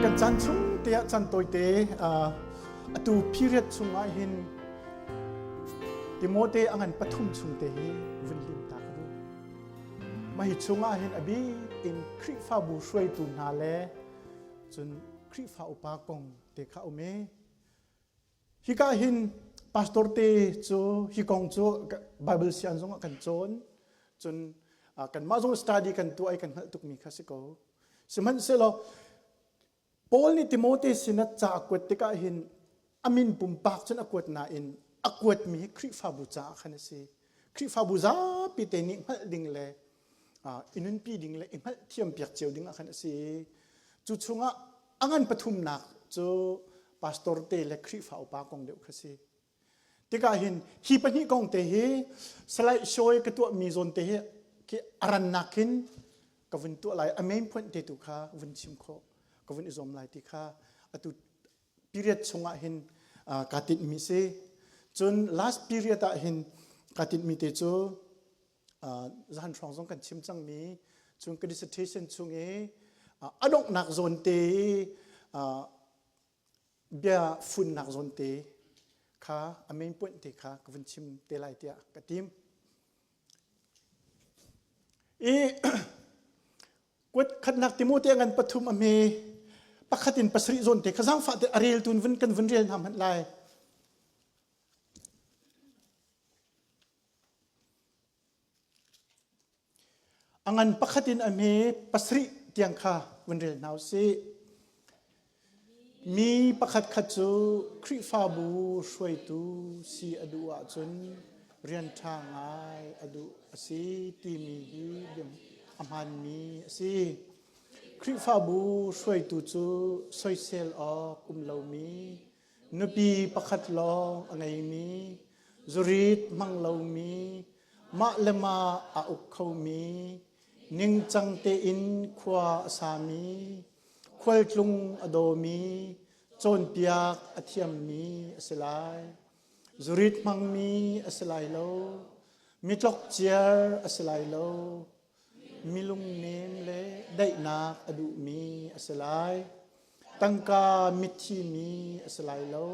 Kan caan chung te ah caan tawite atu period chungah hin Timote a ngan pathum chung te hi vun lim ta ka duh. Mah hi chungah hin a bik in Khrihfabu hruaitu hna le cun Khrihfa upa kong te kha um i hika hin pastor te cu hi kong cu Bible sian zong ah kan cawn cun kanmah zong study kan tuah i kan hngalh tukmi kha si ko. Sihmanhsehlaw Paul nih Timote sinah ca a kuat tikah hin a min pumpak cun a kuat nain a kuatmi hi Khrihfabu caah khan a si. Khrihfabu zapi te nih hngalh ding le i nunpi ding le i hngalh thiampiak cio ding ah khan a si. Cu chungah a ngan pathumnak cu pastor te le Khrihfa upa kong deuh kha si. Tikah hin hi pahnih kong te hi slide show i ka tuahmi zawn te hi khi a rannak hin ka vun tuah lai a main point te tu kha vun chim khawh ka vun i zuam lai ti kha atu period chungah hin kaa tinhmi si. Cun last period ah hin kaa tinhmi te cu zahan hrawng zong kan chim cangmi cun ka dissertation chung i a donghnak zawn te i bia funnak zawn te kha a main point te kha ka vun chim te lai tiah ka tim. I kuat khatnak Timote ngan pathum a hme pakhat in pasarih zawn te kha zaangfah te a rel tun vun kan vun rel hna hmanh lai. A ngan pakhat in a hme pasarih tiang kha vun rel hna u sih. Mi pakhatkhat cu Khrihfabu hruaitu si a duh ahcun rian ṭha ngai a duh a si timi hi a hmaanmi a si. Khrihfabu hruaitu cu soisel awk um lomi, nupi pakhat lawng a ngeimi, zurit hmang lomi, mah le mah aa uk khomi, ningcang tein khua a sami, khualtlung a dawmi, cawnpiak a thiammi a si lai. Zurit hmangmi a si lai lo, mitlokciar a si lai lo, mi lungnem le daihnak a duhmi a si lai. Tangka mitthi mi a si lai lo,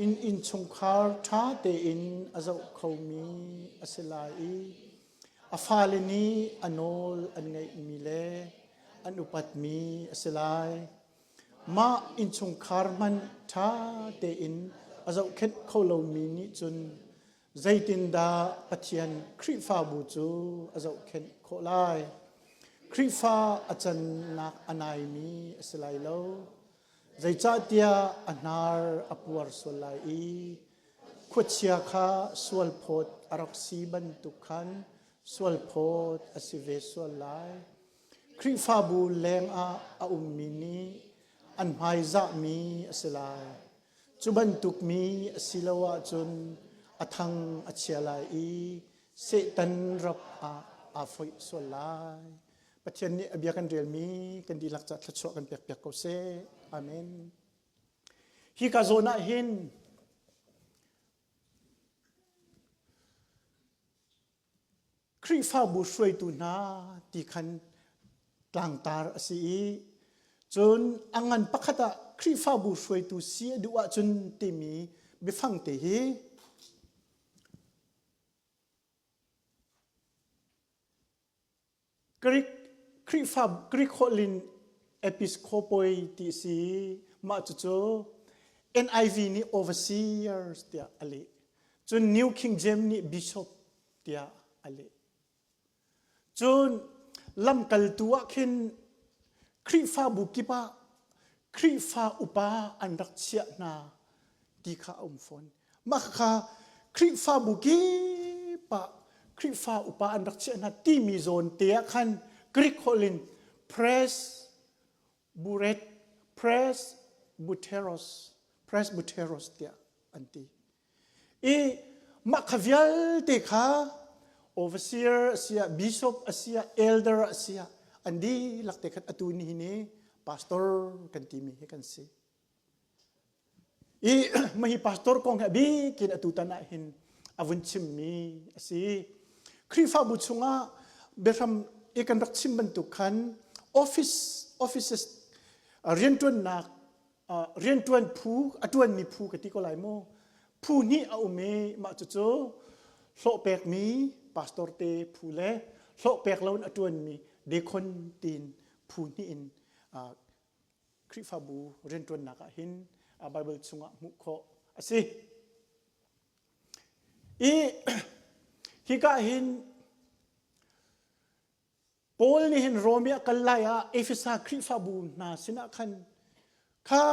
Inn innchungkhar ṭha tein a zoh khomi a si lai i a fale nih a nawl an ngaihmi le an upatmi a si lai. Mah innchungkhar hmanh ṭha tein a zohkhenh kho lomi nih cun zeitindah Pathian Khrihfabu cu a zohkhenh khawh lai? Khrihfa a cannak a naimi a si lai lo. Zeicahtiah a hnar a puar sual lai i khuachia kha sualphawt a rak si bantuk khan sualphawt a si ve sual lai. Khrihfabu lengah a ummi nih an hmaizahmi a si lai. Cu bantuk mi a si lo ahcun a thang a chia lai i Satan rap ah aa foih sual lai. Pathian nih a bia kan relmi kan dihlak ca thluachuah kan pekpiak ko seh. Amen. Hi ka zawn ah hin Khrihfabu hruaitu hna ti khan tlangtar a si i cun a ngan pakhat ah Khrihfabu hruaitu si a duh ahcun timi biafang te hi Greek Khrihfa Greek holh in episkopoi ti a si. Mah cucu NIV nih overseers tiah a leh. Cun New King James nih bishop tiah a leh. Cun lamkaltu ah khin Khrihfabu kip ah Khrihfa upa an rak chiah hna ti kha a um fawn. Mah kha Khrihfabu kip ah Khrihfa upa an rak chiah hna timi zawn te ah khan Greek holh in pres buret pres buteros presbyteros tiah an ti. I mah kha vialte kha overseer a siah bishop a siah elder a siah an dihlak te khan atu ni hi ni pastor kan timi hi kan si. I mahi pastor kong hi a bik in atu tan ah hin a vun chimmi a si. Khrihfabu chungah biahram i kan rak chim bantuk khan office offices. Rianṭuannak rianṭuan phu a ṭuanmi phu ka ti ko lai mu. Phu hnih a um i mah cucu hlawh pekmi pastor te phu le hlawh pek loin a ṭuanmi deacon tiin phu hnih in Khrihfabu rianṭuannak ah hin Bible chungah hmuh khawh a si. I hika hin Paul nih hin Rom i a kal lai ah Efesa Khrihfabu hna sinah khan kha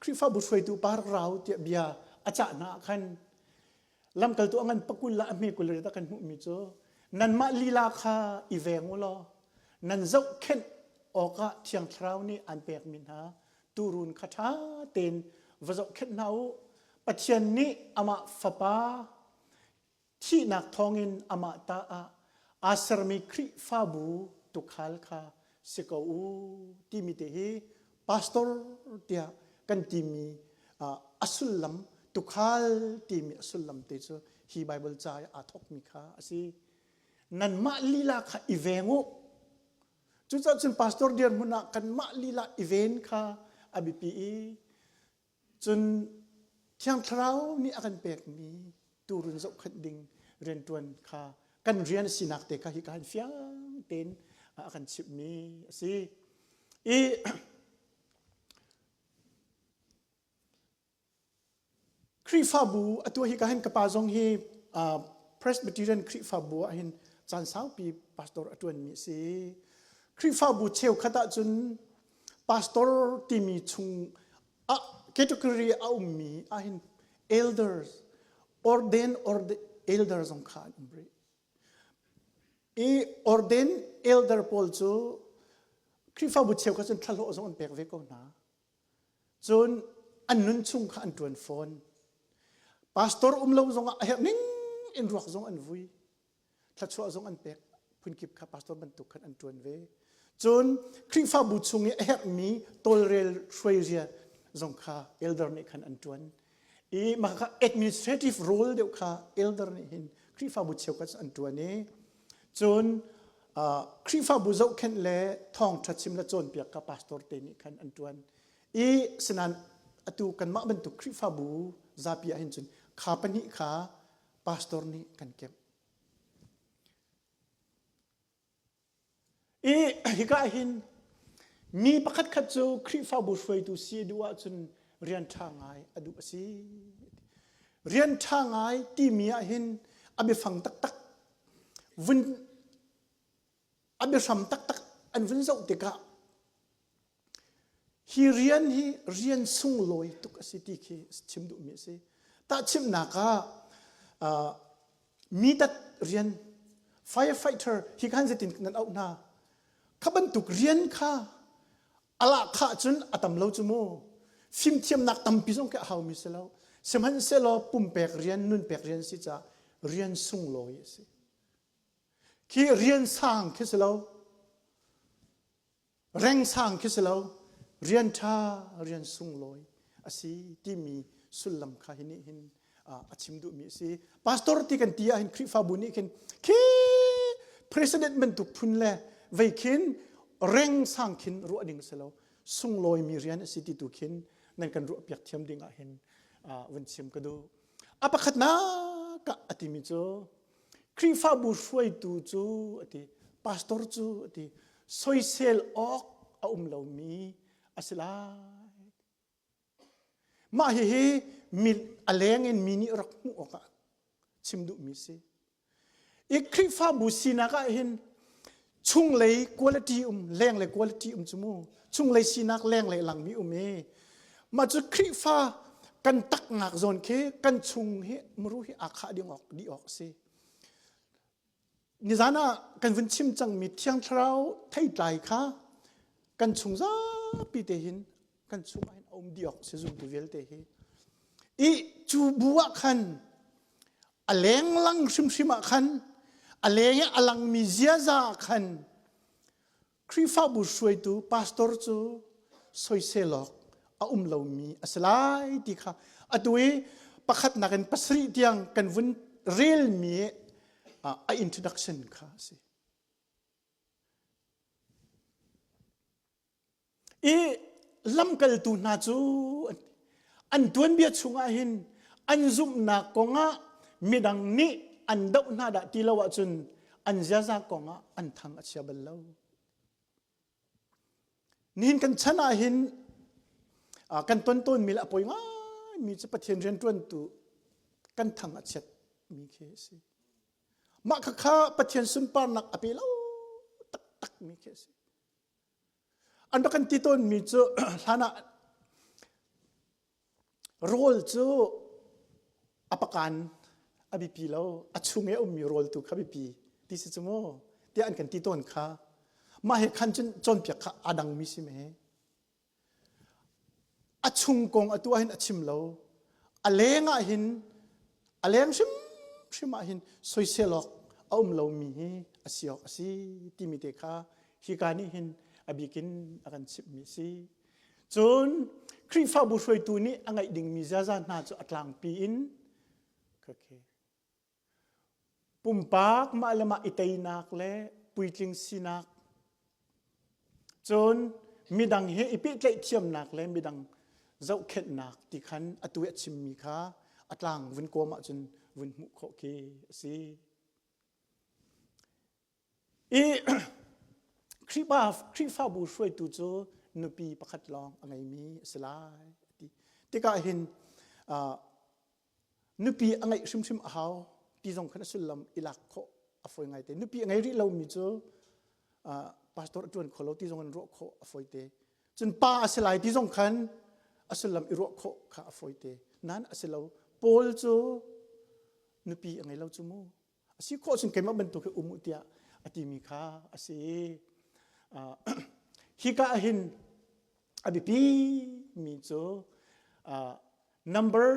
Khrihfabu hruaitu pa rak rau tiah bia a cah hna ah khan lamkaltu a ngan pakul la a hme kul ret a kan hmuhmi cu nanmah lila kha i veng u law nan zohkhenh awkah Thiang Thlarau nih aan pekmi hna tuurun kha ṭha tein va zohkhenh hna u. Pathian nih amah Fapa thihnak thawngin amah ta ah aa sermi Khrihfabu tuukhal kha si ko u timi te hi pastor tiah kan timi a sullam tuukhal timi a sullam te cu hi Bible ca i aa thawkmi kha a si. Nanmah lila kha i veng u. Cucaah cun pastor dirhmun ah kanmah lila i ven kha a biapi i cun Thiang Thlarau nih a kan pekmi tuurun zohkhenh ding rianṭuan kha kan rian a sinak te kha hika hin fiang tein a kan chimhmi a si. I Khrihfabu atu hika hin ka pa zong hi Presbyterian Khrihfabu ah hin caan saupi pastor a ṭuanmi a si. Khrihfabu cheukhat ahcun pastor timi chung ah category a ummi ahhin elders ordain or elder zong kha an um rih. I ordain elder pawl cu Khrihfabu cheukhat cun thlahlawh zong an pek ve ko hna. Cun an nun chung kha an ṭuan fawn. Pastor um lo zongah a herh ning in ruak zong an vui. Thluachuah zong an pek. Phunkip kha pastor bantuk khan an ṭuan ve. Cun Khrihfabu chung i a herhmi tawlrel hruai rian zong kha elder nih khan an ṭuan. I mah kha administrative role deuh kha elder nih hin Khrihfabu cheukhat an ṭuan i cun Khrihfabu zohkhenh le thawngṭha chim le cawnpiak kha pastor te nih khan an ṭuan. I sinain atu kanmah bantuk Khrihfabu zapi ah hin cun kha pahnih kha pastor nih kan kemh. I hika ah hin mi pakhatkhat cu Khrihfabu hruaitu si a duh ahcun rian ṭha ngai a duh a si. Rian ṭha ngai timi ah hin a biafang taktak vun a biahram taktak an vun zoh tikah Hi rian hi rian sunglawi tuk a si ti khi chim duhmi a si. Tahchimhnak ah mitat rian firefighter hi khan zeitin nan auh hna kha bantuk rian kha a lahkhah cun a tam lo cu mu fimthiamnak tampi zong khi a haumi si lo sihmanhsehlaw pumpek rian nunpek rian si caah rian sunglawi a si khi rian sang khi si lo Rengsang khi si lo, rian ṭha, rian sunglawi a si timi sullam kha hi nih hin a chim duhmi a si. Pastor ti kan ti ahhin Khrihfabu nih khin khi president bantuk phun le vei khin rengsang khin ruah ding a si lo. Sunglawimi rian a si ti tu khin nan kan ruah piak thiam ding ah hin vun chim ka duh. A pakhatnak ah a timi cu Khrihfabu hruaitu cu a ti, pastor cu a ti, soisel awk a um lomi a si lai. Mah hihi mi a leng in mi nih rak hmuh awkah chim duhmi si. I Khrihfabu sinak ah hin chunglei quality um, lenglei quality um cu mu. Chunglei sinak lenglei langmi um i mah cu Khrihfa kan taknak zawn khi kan chung hi muru hi aa khah ding awk dih awk a si. Nizan ah kan vun chim cangmi Thiang Thlarau theitlai kha kan chung zapi te hin kan chung ah hin a um dih awk si zumtu vialte hi. I cu bu ah khan a lenglang hrimhrim ah khan a leng i a langmi ziaza ah khan Khrihfabu hruaitu pastor cu soisel awk a um lomi a si lai ti kha atu i pakhatnak in pasarih tiang kan vun relmi a introduction kha a si. I lamkaltu hna cu an tuanbia chungah hin an zumhnak kongah midang nih an doh hna dah ti lo ahcun an ziaza kongah an thang a chia bal lo. Nihin kan chan ah hin kan ton tawnmi le a poi ngaimi cu Pathian rianṭuantu kan thang a chiatmi khi a si. Mah khakha Pathian sunparnak a pe lo taktakmi khi a si. An rak kan ti tawnmi cu hlan ah rawl cu a pakan a biapi lo, a chung i a ummi rawl tu kha biapi ti si cu mu tiah an kan ti tawn kha. Mah he khan cun cawnpiak kha aa dangmi si me. A chung kong atu ah hin a chim lo. A leng ah hin a leng hrimhrim ah hin soisel awk a um lomi hi a si awk a si timi te kha hika nih hin a bikin a kan chimhmi a si. Cun Khrihfabu hruaitu nih a ngeih dingmi ziaza hna cu a tlangpi in okay. Pumpak mah le mah i teinak le puitling sinak cun midang he i pehtlaih thiamnak le midang zohkhenhnak ti khan atu i a chimmi kha a tlang vun kawm ahcun vun hmuh khawh khi a si. I Khrihfa, Khrihfabu hruaitu cu nupi pakhat lawng a ngeimi a si lai a ti. Tikah hin uh, nupi a ngeih hrimhrim a hau ti zong khan a sullam i lak khawh a fawi ngaite. Nupi a ngei rih lomi cu uh, pastor a ṭuan kho lo ti zong in ruah khawh a fawite. Cun pa a si lai ti zong khan a sullam i ruah khawh kha a fawite. Nain a si lo. Paul cu nupi a ngei lo cu mu. A si khawh cun keimah bantuk hi um u tiah a timi kha a si. Uh, hika ah hin a biapi mi cu uh, number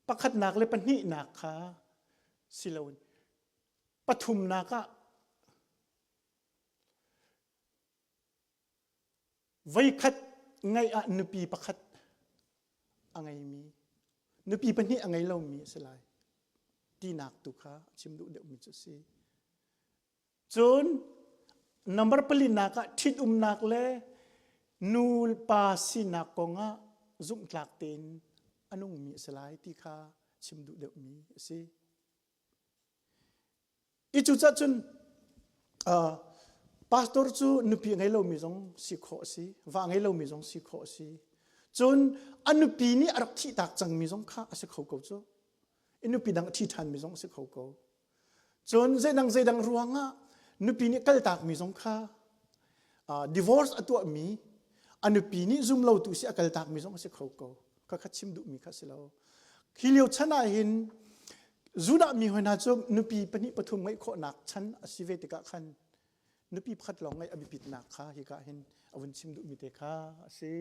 pakhatnak le pahnihnak kha si loin pathumnak ah Voikhat ngeih ah nupi pakhat a ngeimi, nupi pahnih a ngei lomi a si lai tinak tu kha a chim duh deuhmi cu a si. Cun number palinak ah ṭhitumnak le nu pa sinak kongah zumhtlak tein a nungmi a si lai ti kha chim duh deuhmi a si. I cucaah cun uh, pastor cu nupi a ngei lomi zong si khawh a si, va a ngei lomi zong si khawh a si. Cun a nupi nih a rak thihtak cangmi zong kha a si kho ko cu. I nupi dang a ṭhi ṭhanmi zong a si kho ko. Cun zeidang zeidang ruangah nupi nih kaltakmi zong kha uh, divorce a tuahmi a nupi nih zum lotu si a kaltakmi zong a si kho ko. Kha kha chim duhmi kha si lo. Hi lio chan ah hin Judah mi hoi hna cu nupi pahnih pathum ngeih khawhnak chan a si ve tikah khan nupi pakhat lawng ngeih a biapitnak kha hika hin a vun chim duhmi te kha a si.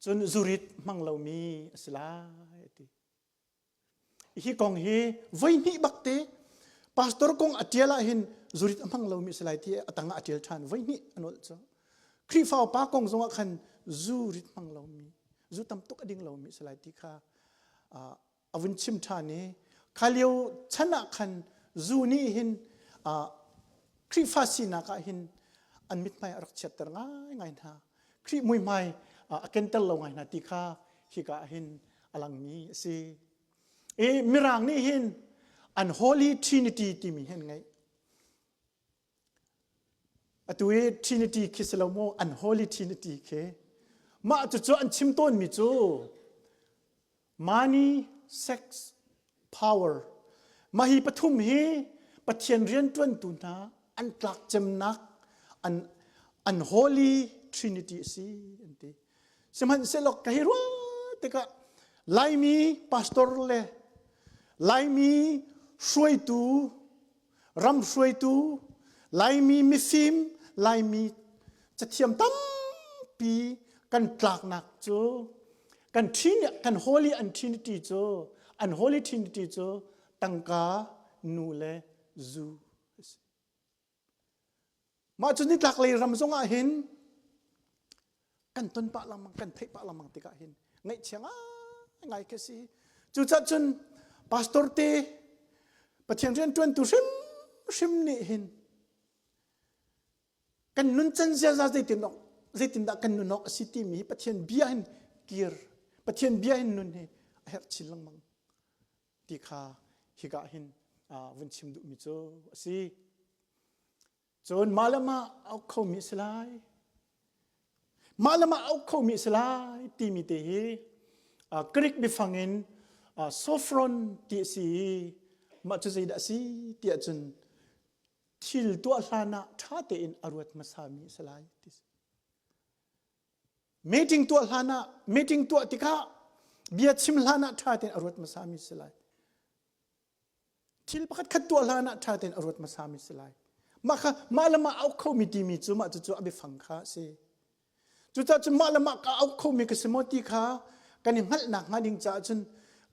Cun zurit hmang lomi a si lai a ti. Hi kong hi voihnih bak te pastor kong a tial ah hin zurit a hmang lomi si lai ti a tang ah a tial ṭhan voihnih a nolh cu. Khrihfa upa kong zongah khan zu rit hmang lomi, zu tam tuk a ding lomi si lai ti kha a vun chim ṭhan i kha lio chan ah khan zu nih hin Khrihfa sinak ah hin an mithmai a rak chiatter ngaingai hna. Khrih muihmai a kenter lo ngai hna ti kha hika ah hin a langmi a si. I Mirang nih hin an Holy Trinity timi hi an ngeih. Atu i Trinity khi si lo maw an Holy Trinity khi. Mah cucu an chim tawnmi cu money, sex, power. Mah hi pathum hi Pathian rianṭuantu hna an tlak cemnak an, an Holy Trinity a si an ti. Sihmanhsehlaw ka hei ruah tikah Laimi pastor le Laimi hruaitu ram hruaitu Laimi mifim Laimi cathiam tampi kan tlaknak cu kan thin kan holy an trinity cu an holy trinity cu tangka nu le zu a si. Mah cu nitlaklei ram zongah hin kan ton pah lengmang, kan theih pah lengmang tikah hin ngaihchia ngaingai khi si. Cucaah cun pastor te Pathian rianṭuantu hrimhrim nih hin. Kan nuncan ziaza zeitin awk zeitindah kan nun awk a si timi hi Pathian bia hin kir Pathian bia hin nun hi a herh chin lengmang ti kha hika hin vun chim duhmi cu a si. Cun mah le mah auk khomi a si lai. Mah le mah auk khomi a si lai timi te hi Greek biafang in sophron ti a si i mah cu zeidah a si ti ahcun thil tuah hlan ah ṭha tein a ruat hmasami a si lai ti si. Meeting tuah hlan ah meeting tuah tikah bia chim hlan ah ṭha tein a ruat hmasami a si lai. Thil pakhat khat tuah hlan ah ṭha tein a ruat hmasami a si lai. Mah kha mah le mah auh khomi timi cu mah cucu a biafang kha a si. Cucaah cun mah le mah ka auh khomi ka si maw ti kha kan i hngalhnak hnga ding caah cun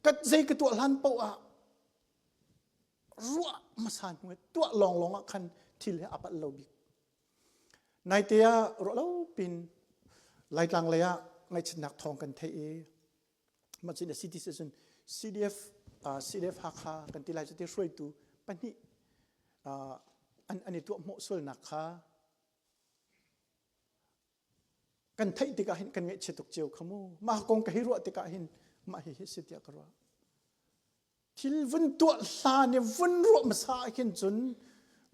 ka zei ka tuah hlan paoh ah ruah hmasa hnu tuah lawnglawng ah khan thil hi a palh lo bik. Naite ah ruah lo pin Laitlang lei ah ngaihchiatnak thawng kan theih i mah cun a si ti cun CDF CDF Hakha kan ti lai cu ti hruaitu pahnih an an i tuah hmawh sualnak kha kan theih tikah hin kan ngaihchia tuk cio kha mu mah kong ka hi ruah tikah hin mah hi hi si tiah ka ruah Thil vun tuah hlan i vun ruah hmasa ah khin cun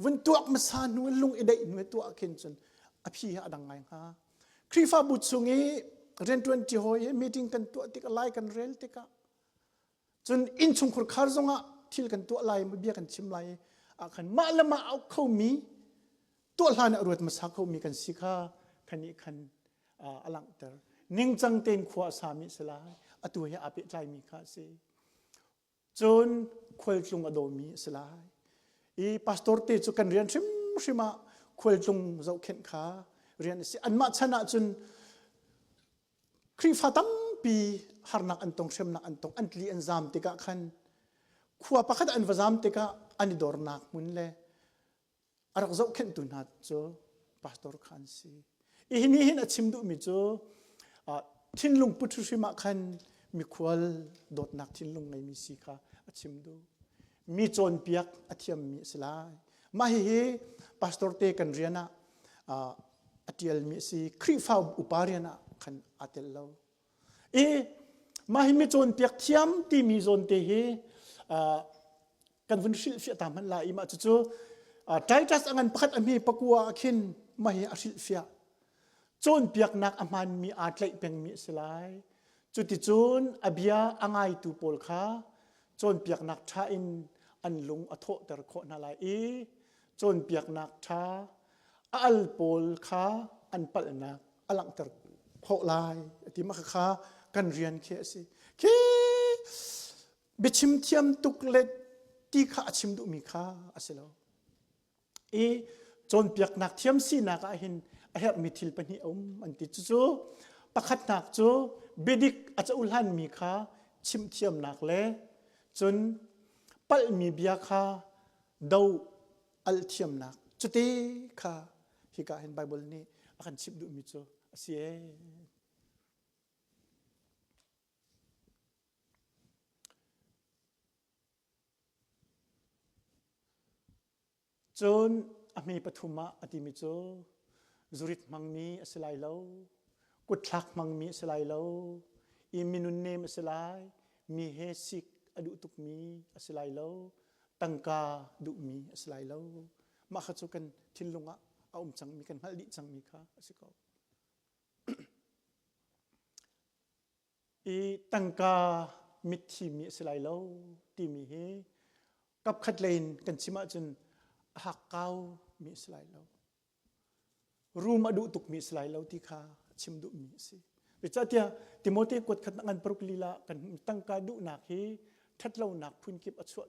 vun tuak hmasa hnu i lung i daih hnu i tuah khin cun a phi hi a dang ngai hnga. Khrihfabu chung i rianṭuan ṭi hawi he meeting kan tuah tikah lai kan rel tikah cun innchungkhur khar zongah thil kan tuah lai bia kan chim lai ah khan mah le mah auh khomi tuah hlan ah ruat hmasa khomi kan si kha khan nih khan a langhter. Ningcang tein khua a sami a si lai. Atu he aa pehtlaimi kha a si. Cun khualtlung a dawmi a si lai. I pastor te cu kan rian hrimhrim ah khualtlung zohkhenh kha rian a si. Anmah chan ah cun Khrihfa tampi harnak an tong, hremnak an tong, an tli an zam tikah khan khua pakhat an va zam tikah an i dornak hmun le a rak zohkhenhtu hna cu pastor kha an si. Hi nih hin a chim duhmi cu thinlung put hrim ah khan mikhual dawtnak thinlung ngeimi si kha a chim duh. Mi cawnpiak a thiammi a si lai. Mah hihi pastor te kan rian ah a ṭialmi a si. Khrihfa upa rian ah khan aa tel lo. I mah hi mi cawnpiak thiam timi zawn te hi kan vun hrilhfiah ta hmanh lai i mah cucu Titus a ngan pakhat a hme pakua ah khin mah hi a hrilhfiah. Cawnpiaknak a hmaanmi aa tlaih pengmi a si lai. Cuticun a bia a ngaitu pawl kha cawnpiaknak ṭha in an lung a thawhter khawh hna lai i cawnpiaknak ṭha a al pawl kha an palhnak a langhter khawh lai a ti mah kha kan rian khi a si. Khi biachim thiam tuk le ti kha a chim duhmi kha a si lo. I cawnpiaknak thiam sinak ah hin a herhmi thil pahnih a um an ti. Cucu pakhatnak cu biadik a cohlanmi kha chimh thiamnak le cun palhmi bia kha do al thiamnak cuti kha hika hin Bible nih a kan chimh duhmi cu a si ee. Cun a hme pathum ah a timi cu zurit hmangmi a si lai lo, kutthlak hmangmi a si lai lo, i minun nem a si lai, mi he sik a duh tukmi a si lai lo, tangka duhmi a si lai lo. Mah kha cu kan thinlung ah a um cangmi, kan hngalh dih cangmi kha a si ko. I tangka mitthi mi a si lai lo timi hi kapkhat lei in kan chim ahcun a hakkau mi a si lai lo. Rum a duh tukmi a si lai lo ti kha chim duhmi a si. Zeicahtiah Timote kuat khat ngan paruk lila kan tangka duhnak hi ṭhatlonak phunkip a chuah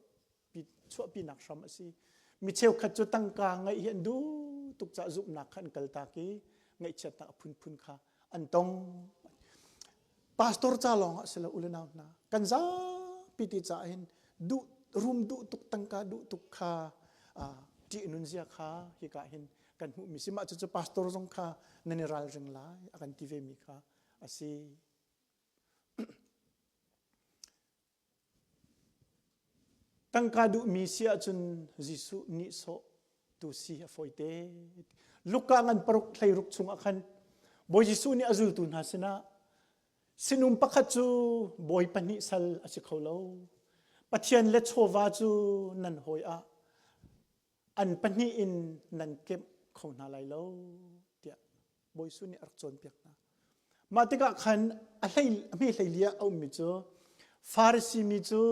chuahpinak hram a si. Mi cheukhat cu tangka ngeih hi an duh tuk caah zumhnak kha an kaltak i ngaihchiatnak a phunphun kha an tong. Pastor ca lawng ah si lo u le nau hna. Kan zapi ti caah hin duh rum duh tuk tangka duh tuk kha ṭih nun zia kha hika hin kan hmuhmi si. Mah cucu pastor zong kha nan i ralring lai a kan ti vemi kha a si. Tangka duhmi si ahcun Jesuh nihsawh tu si a fawite. Luka ngan paruk 16 chungah khan Bawi Jesuh nih a zultu hna sinah sinum pakhat cu bawi pahnih sal a si kho lo. Pathian le chawva cu nan hawi ah an pahnih in nan kemh kho hna lai lo tiah Bawi Jesuh nih a rak cawnpiak hna. Mah tikah khan a hlei a hme hlei li ah a ummi cu Farasi mi cu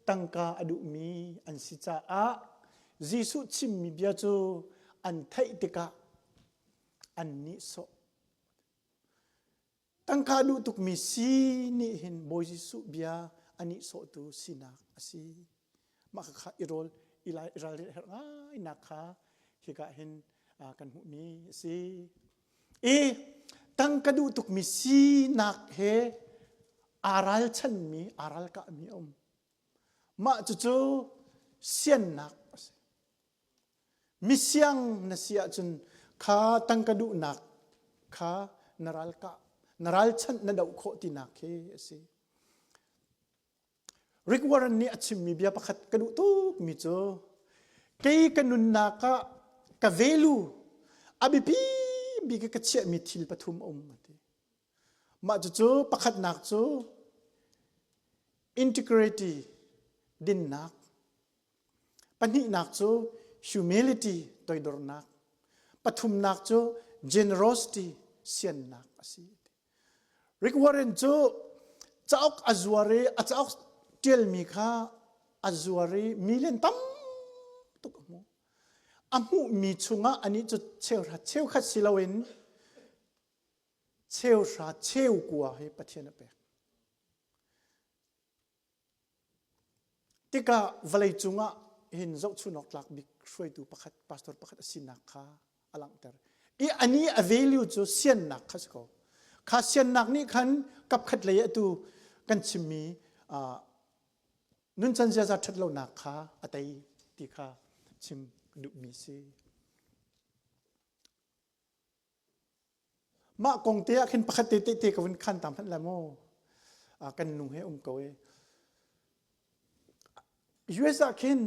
tangka a duhmi an si caah Jesuh chimmi bia cu an theih tikah an nihsawh. Tangka duh tukmi si nih hin Bawi Jesuh bia a nihsawhtu sinak a si. Mah kha i rawl i ralrin a herh ngainak kha hika hin kan hmuhmi a si. I tangka duh tukmi sinak he aa ralchanmi, aa ralkahmi a um. Mah cucu siannak a si. Misiang na si ahcun kha tangka duhnak kha na ralkah, na ralchanh na doh khawh tinak khi a si. Rick Warren nih a chimmi bia pakhat ka duh tukmi cu kei ka nunnak ah ka value a biapi bik i ka chiahmi thil pathum a um a ti. Mah cucu pakhatnak cu integrity dinnak, pahnihnak cu humility toidornak, pathumnak cu generosity siannak a si. Rick Warren cu cauk a zuar i a cauk ṭialmi kha a zuar i million tam tuk a hmuh. A hmuhmi chungah anih cu cheuhra cheukhat si loin cheuhra cheukua hi Pathian a pek. Tikah vawleicung ah hin zohchun awk tlak bik hruaitu pakhat, pastor pakhat a sinak kha a langhter. I ani a value cu siannak kha si ko. Kha siannak nih khan kapkhat lei atu kan chimmi uh, nuncan ziaza ṭhat lonak kha a tei ti kha chim duhmi si. Mah kong te ah khin pakhat te te ka vun khan ta hmanh lai mu. Kan nu he um ko e. US ah khin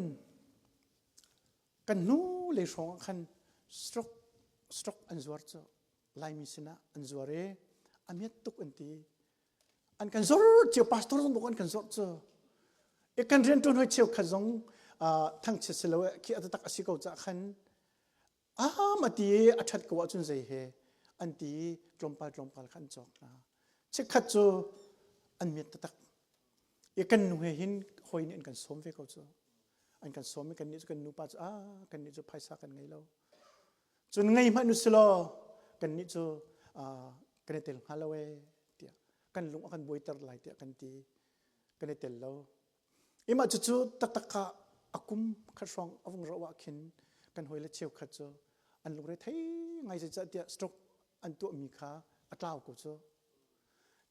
kan hnu lei hrawng ah khan stroke stroke an zuar cu Laimi sinah an zuar i a miat tuk an ti. An kan zor cio pastor zong bok an kan zor cu. I kan rianṭuan hoi cheukhat zong thangchiat si lo khi a taktak a si ko cah khan Am a ti i a ṭhat ko ahcun zei he an ti i tlawmpal tlawmpal kha an cawk hna. Chikkhat cu an miat taktak. I kan nu he hin hawi nih an kan sawm ve ko cu. An kan sawm i kannih cu kan nupa cu ah kannih cu phaisa kan ngei lo. Cun ngei hmanh usilaw kannih cu kan i tel hnga lo ee tiah kan lung a kan buaiter lai tiah kan ti. Kan i tel lo. Imah cucu taktak ah a kum khat hrawng a vung roh ah khin kan hawile cheukhat cu an lungre thei ngai zeicahtiah stroke an tuahmi kha a tlau ko cu.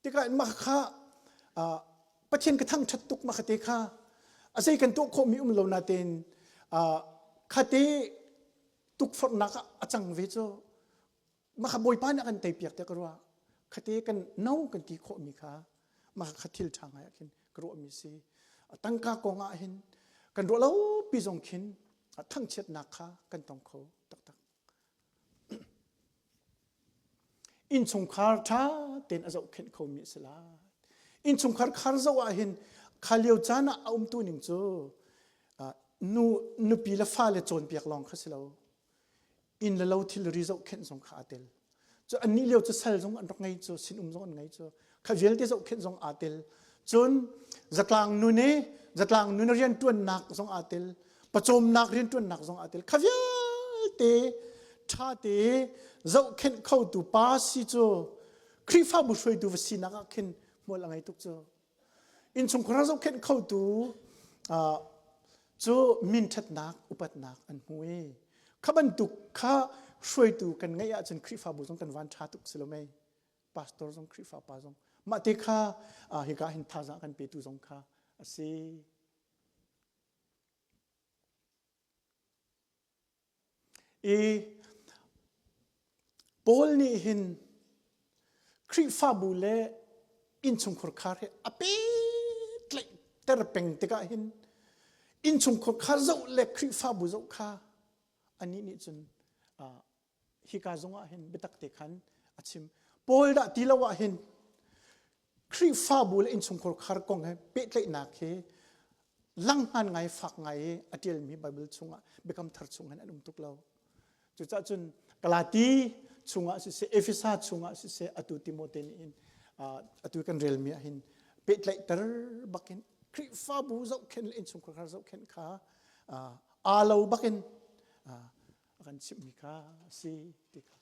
Tikah mah kha Pathian ka thangṭhat tuk mah kha te kha a zei kan tuah khawhmi um lo natein khate tukforhnak ah a cang ve cu mah kha Bawipa nih a kan teipiak tiah ka ruah. Khate kan no kan ti khawhmi kha mah kha thil ṭha ngai ah khin ka ruahmi si. Tangka kong ah hin kan ruah lo pi zong khin thangchiatnak kha kan tong kho taktak. Innchungkhar ṭha tein a zohkhenh khomi a si lai. Innchungkhar khar zoh ah hin kha lio caan ah a umtu ning cu nu nupi le fale cawnpiak lawng kha si lo. Inn le lo thilri zohkhenh zong kha aa tel. Cu annih lio cu sal zong an rak ngei cu sinum zong an ngei cu kha vialte zohkhenh zong aa tel. Cun zatlang nun i zatlang nun rianṭuannak zong aa tel. Pawcawmnak rianṭuannak zong aa tel. Kha vialte ṭha te zohkhenh khotu pa si cu Khrihfabu hruaitu va sinak ah khin hmual a ngei tuk cu. Innchungkhar zohkhenh khotu cu minṭhatnak upatnak an hmu i kha bantuk kha hruaitu kan ngeih ahcun Khrihfabu zong kan van ṭha tuk si lo mei pastor zong Khrihfa pa zong mah te kha hika hin thazaang kan petu zong kha a si. I Paul nih hin Khrihfabu le innchungkhar khar hi a pehtlaihter peng tikah hin innchungkhar khar zoh le Khrihfabu zoh kha anih nih cun. Hika zong ah hin biatak te khan a chim. Paul dah ti lo ah hin Khrihfabu le innchungkhar khar kong he pehtlaihnak hi langhman ngai fak ngai i a ṭialmi Bible chungah Biakam Thar chung hin an um tuk lo. Cucaah cun Galati chungah siseh, Efesa chungah siseh, atu Timote nih hin atu kan relmi ah hin pehtlaihter bakin Khrihfabu zohkhenh le innchungkhar khar zohkhenh kha aa lo bakin a kan chimhmi kha a si ti kha.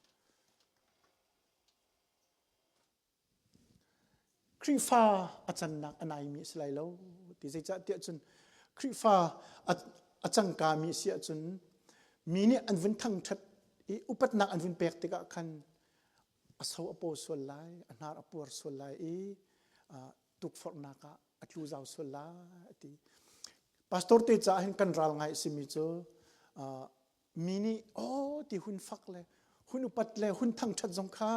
Khrihfa a cannak a naimi a si lai lo ti zeicah tiah cun Khrihfa a cangkami a si ahcun mi nih an vun thangṭhat i upatnak an vun pek tikah khan a so a paw sual lai, a hnar a puar sual lai i tukforhnak ah a tlu zau sual lai a ti. Pastor te caah hin kan ral ngai a simi cu mi nih aw ti hun fak le hun upat le hun thangṭhat zong kha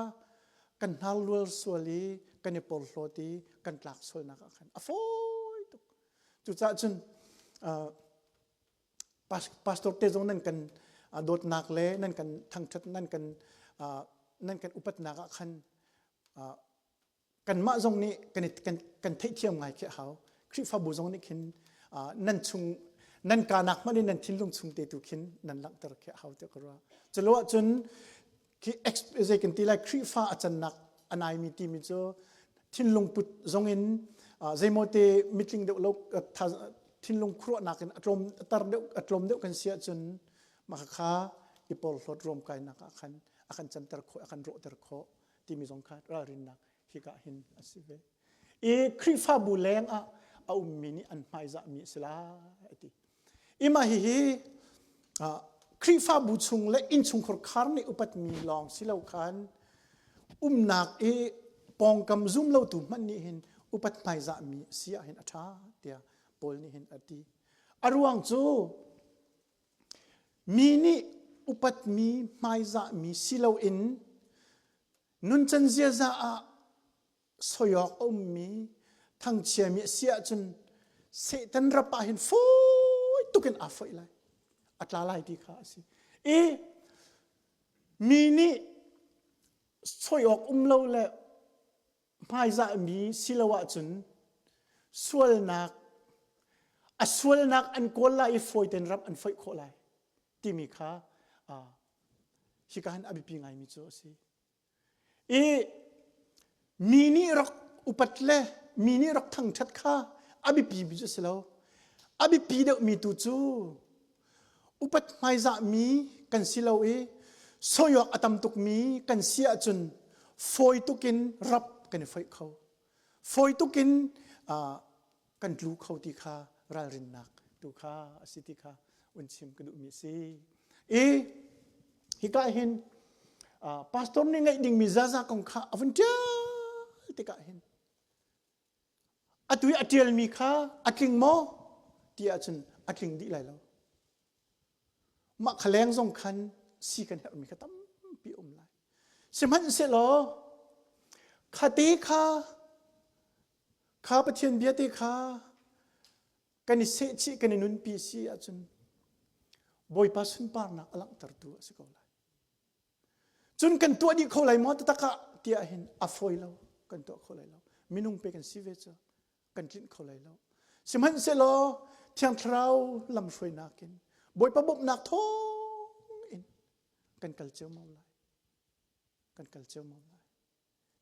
kan hnar lual sual i kan i porhlawt i kan tlak sualnak ah khan a fawi tuk. Cucaah cun pastor te zong nan kan dawtnak le nan kan thangṭhat nan kan nan kan upatnak ah khan kanmah zong nih kan kan kan theihthiam ngai khi a hau. Khrihfabu zong nih khin nan chung nan kanak hmanh in nan thinlung chung te tu khin nan langhter khi a hau tiah ka ruah. Culo ahcun khi zei kan ti lai Khrihfa a cannak a naimi timi cu thinlung put zong in zeimaw te mitling deuh lo thinlung khuaruahnak in a tlawm a tar deuh a tlawm deuh kan si ahcun mah kha i porhlawt ruamkainak ah khan a kan canter khawh a kan rawhter khawh timi zong kha ralrinnak hika hin a si ve. I Khrihfabu leng ah a ummi nih an hmaizahmi a si lai a ti. I mah hihi Khrihfabu chung le innchungkhar khar nih upatmi lawng si lo khan umnak i pawngkam zum lotu hmanh nih hin upat hmaizahmi a si ah hin a ṭha tiah Paul nih hin a ti. A ruang cu Mi nih upatmi hmaizahmi si loin nuncan ziaza ah soi awk a ummi thangchiami a si ahcun Satan rap ah hin fawi tuk in aa foih lai. A tla lai ti kha a si. I mi nih soi awk um lo le hmaizahmi si lo ahcun sualnak a sualnak an kawl lai i fawi tein ram an foih khawh lai timi kha hika hin a biapi ngaimi cu a si. I mi nih rak upat le mi nih rak thangṭhat kha a biapi mi cu a si lo. A biapi deuhmi tu cu upat hmaizahmi kan si lo i sawiawk a tam tukmi kan si ahcun fawi tukin rap kan i foih kho. Fawi tukin kan tlu kho ti kha ralrinnak tu kha a si ti kha un chim ka duhmi a si. I hika hin pastor nih ngeih dingmi zaza kong kha a vun ṭial tikah hin Atu i a ṭialmi kha a tling maw ti ahcun a tling dih lai lo. Mah kha leng zong khan si kan herhmi kha tampi um lai. Sihmanhsehlaw khate kha kha Pathian bia te kha kan i sehchih kan i nunpi si ahcun Bawipa sunparnak a langhtertu a si ko lai. Cun kan tuah dih kho lai maw taktak ah tiah hin a fawi lo kan tuah kho lai lo minung pe kan si ve cu kan tlinh kho lai lo sihmanhsehlaw thiang thlarau lamhruainak in bawipa bawmhnak thawng in kan kal ceomao lai kan kal ceomao lai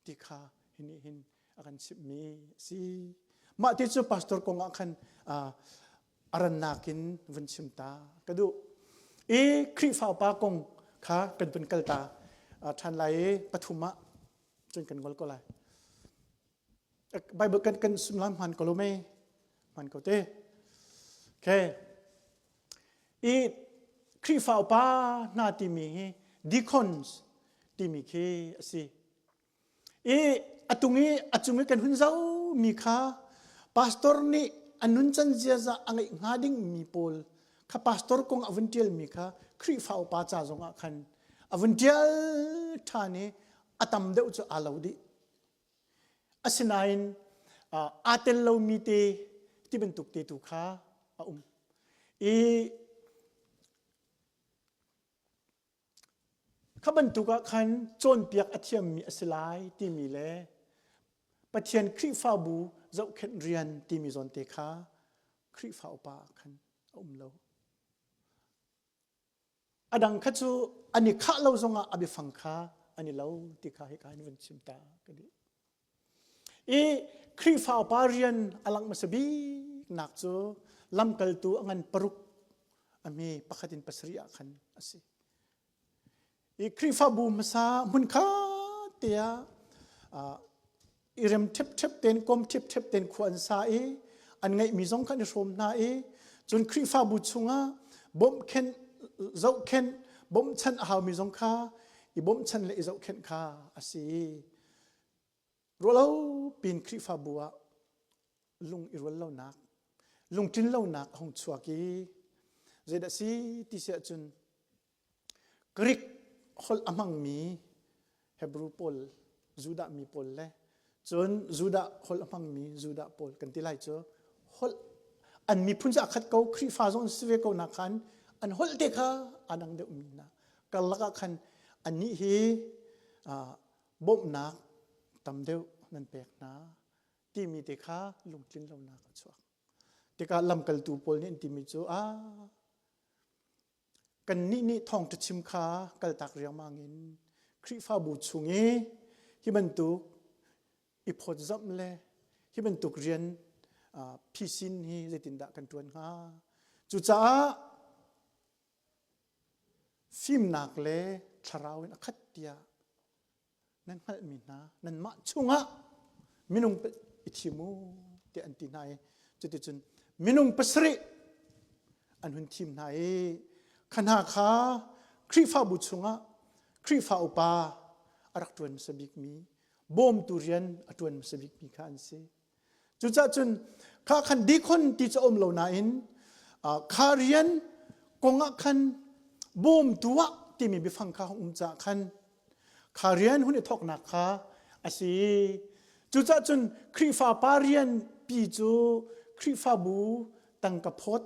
ti kha hi nih hin a kan chimhmi a si. Mah ti cu pastor kong ah khan a rannak in vun chim ta ka duh. I Khrihfa upa kong kha kan vun kal ta ṭhan lai i pathum ah cun kan ngol ko lai. Bible kan kan sumlam hman ko lo me hman ko te. Okay. I Khrihfa upa hna timi hi deacons timi khi a si. I atung i a cung i kan hun zomi kha pastor nih a nuncan ziaza a ngeih hnga ding mi pawl kha pastor kong a vun ṭialmi kha Khrihfa upa ca zongah khan a vun ṭial ṭhan i a tam deuh cu aa lo dih. Asinain aa tel lomi te ti bantuk te tu kha a um. I Kha bantuk ah khan cawnpiak a thiammi a si lai timi le Pathian Khrihfabu zohkhenh rian timi zawnte kha Khrihfa upa ah khan a um lo. A dang kha cu an i khah lo zongah a biafang kha an i lo ti kha hika hin vun chim ta ka duh. I Khrihfa upa rian a langh hmasa bik nak cu lamkaltu a ngan paruk a hme pakhat in pasarih ah khan a si. I Khrihfabu hmasa hmunkhat te ah i rem ṭhepṭhep tein kom ṭhepṭhep tein khua an sa i an ngeihmi zong kha an i hrawm hna i cun Khrihfabu chungah bawmhkhenh zohkhenh bawmhchanh a haumi zong kha i bawmhchanh le i zohkhenh kha a si. Ruahlo pin Khrihfabu ah lung i rual lonak lungtlin lonak a hung chuak i zeidah si ti si ahcun Greek holh a hmangmi Hebrew pawl Judah mi pawl le cun Judah holh a hmangmi Judah pawl kan ti lai cu holh an miphun cu a khat ko Khrihfa zong an si ve ko nak khan an holh te kha aa dang deuhmi hna karlak ah khan annih hi bawmhnak tam deuh nan pek hna timi te kha lungtlin lonak a chuak. Tikah lamkaltu pawl nih an timi cu a kannih nih thawngṭha chim kha kaltak riangmang in Khrihfabu chung i hi bantuk i phawtzamh le hi bantuk rian phisin hi zeitindah kan ṭuan hnga? Cucaah fimnak le thlarau in a khat tiah nan hngalhmi hna nanmah chungah minung i thim u tiah an ti hna i cuticun minung pasarih an hun thim hna i kha hna kha Khrihfabu chungah Khrihfa upa a rak ṭuan hmasa bikmi bawmtu rian a ṭuan hmasa bikmi kha an si. Cucaah cun kha khan deacon ti cu a um lo nain kha rian kong ah khan bawmtu ah timi biafang kha um caah khan kha rian hun i thawknak kha a si. Cucaah cun Khrihfa pa rian pi cu Khrihfabu tangka phawt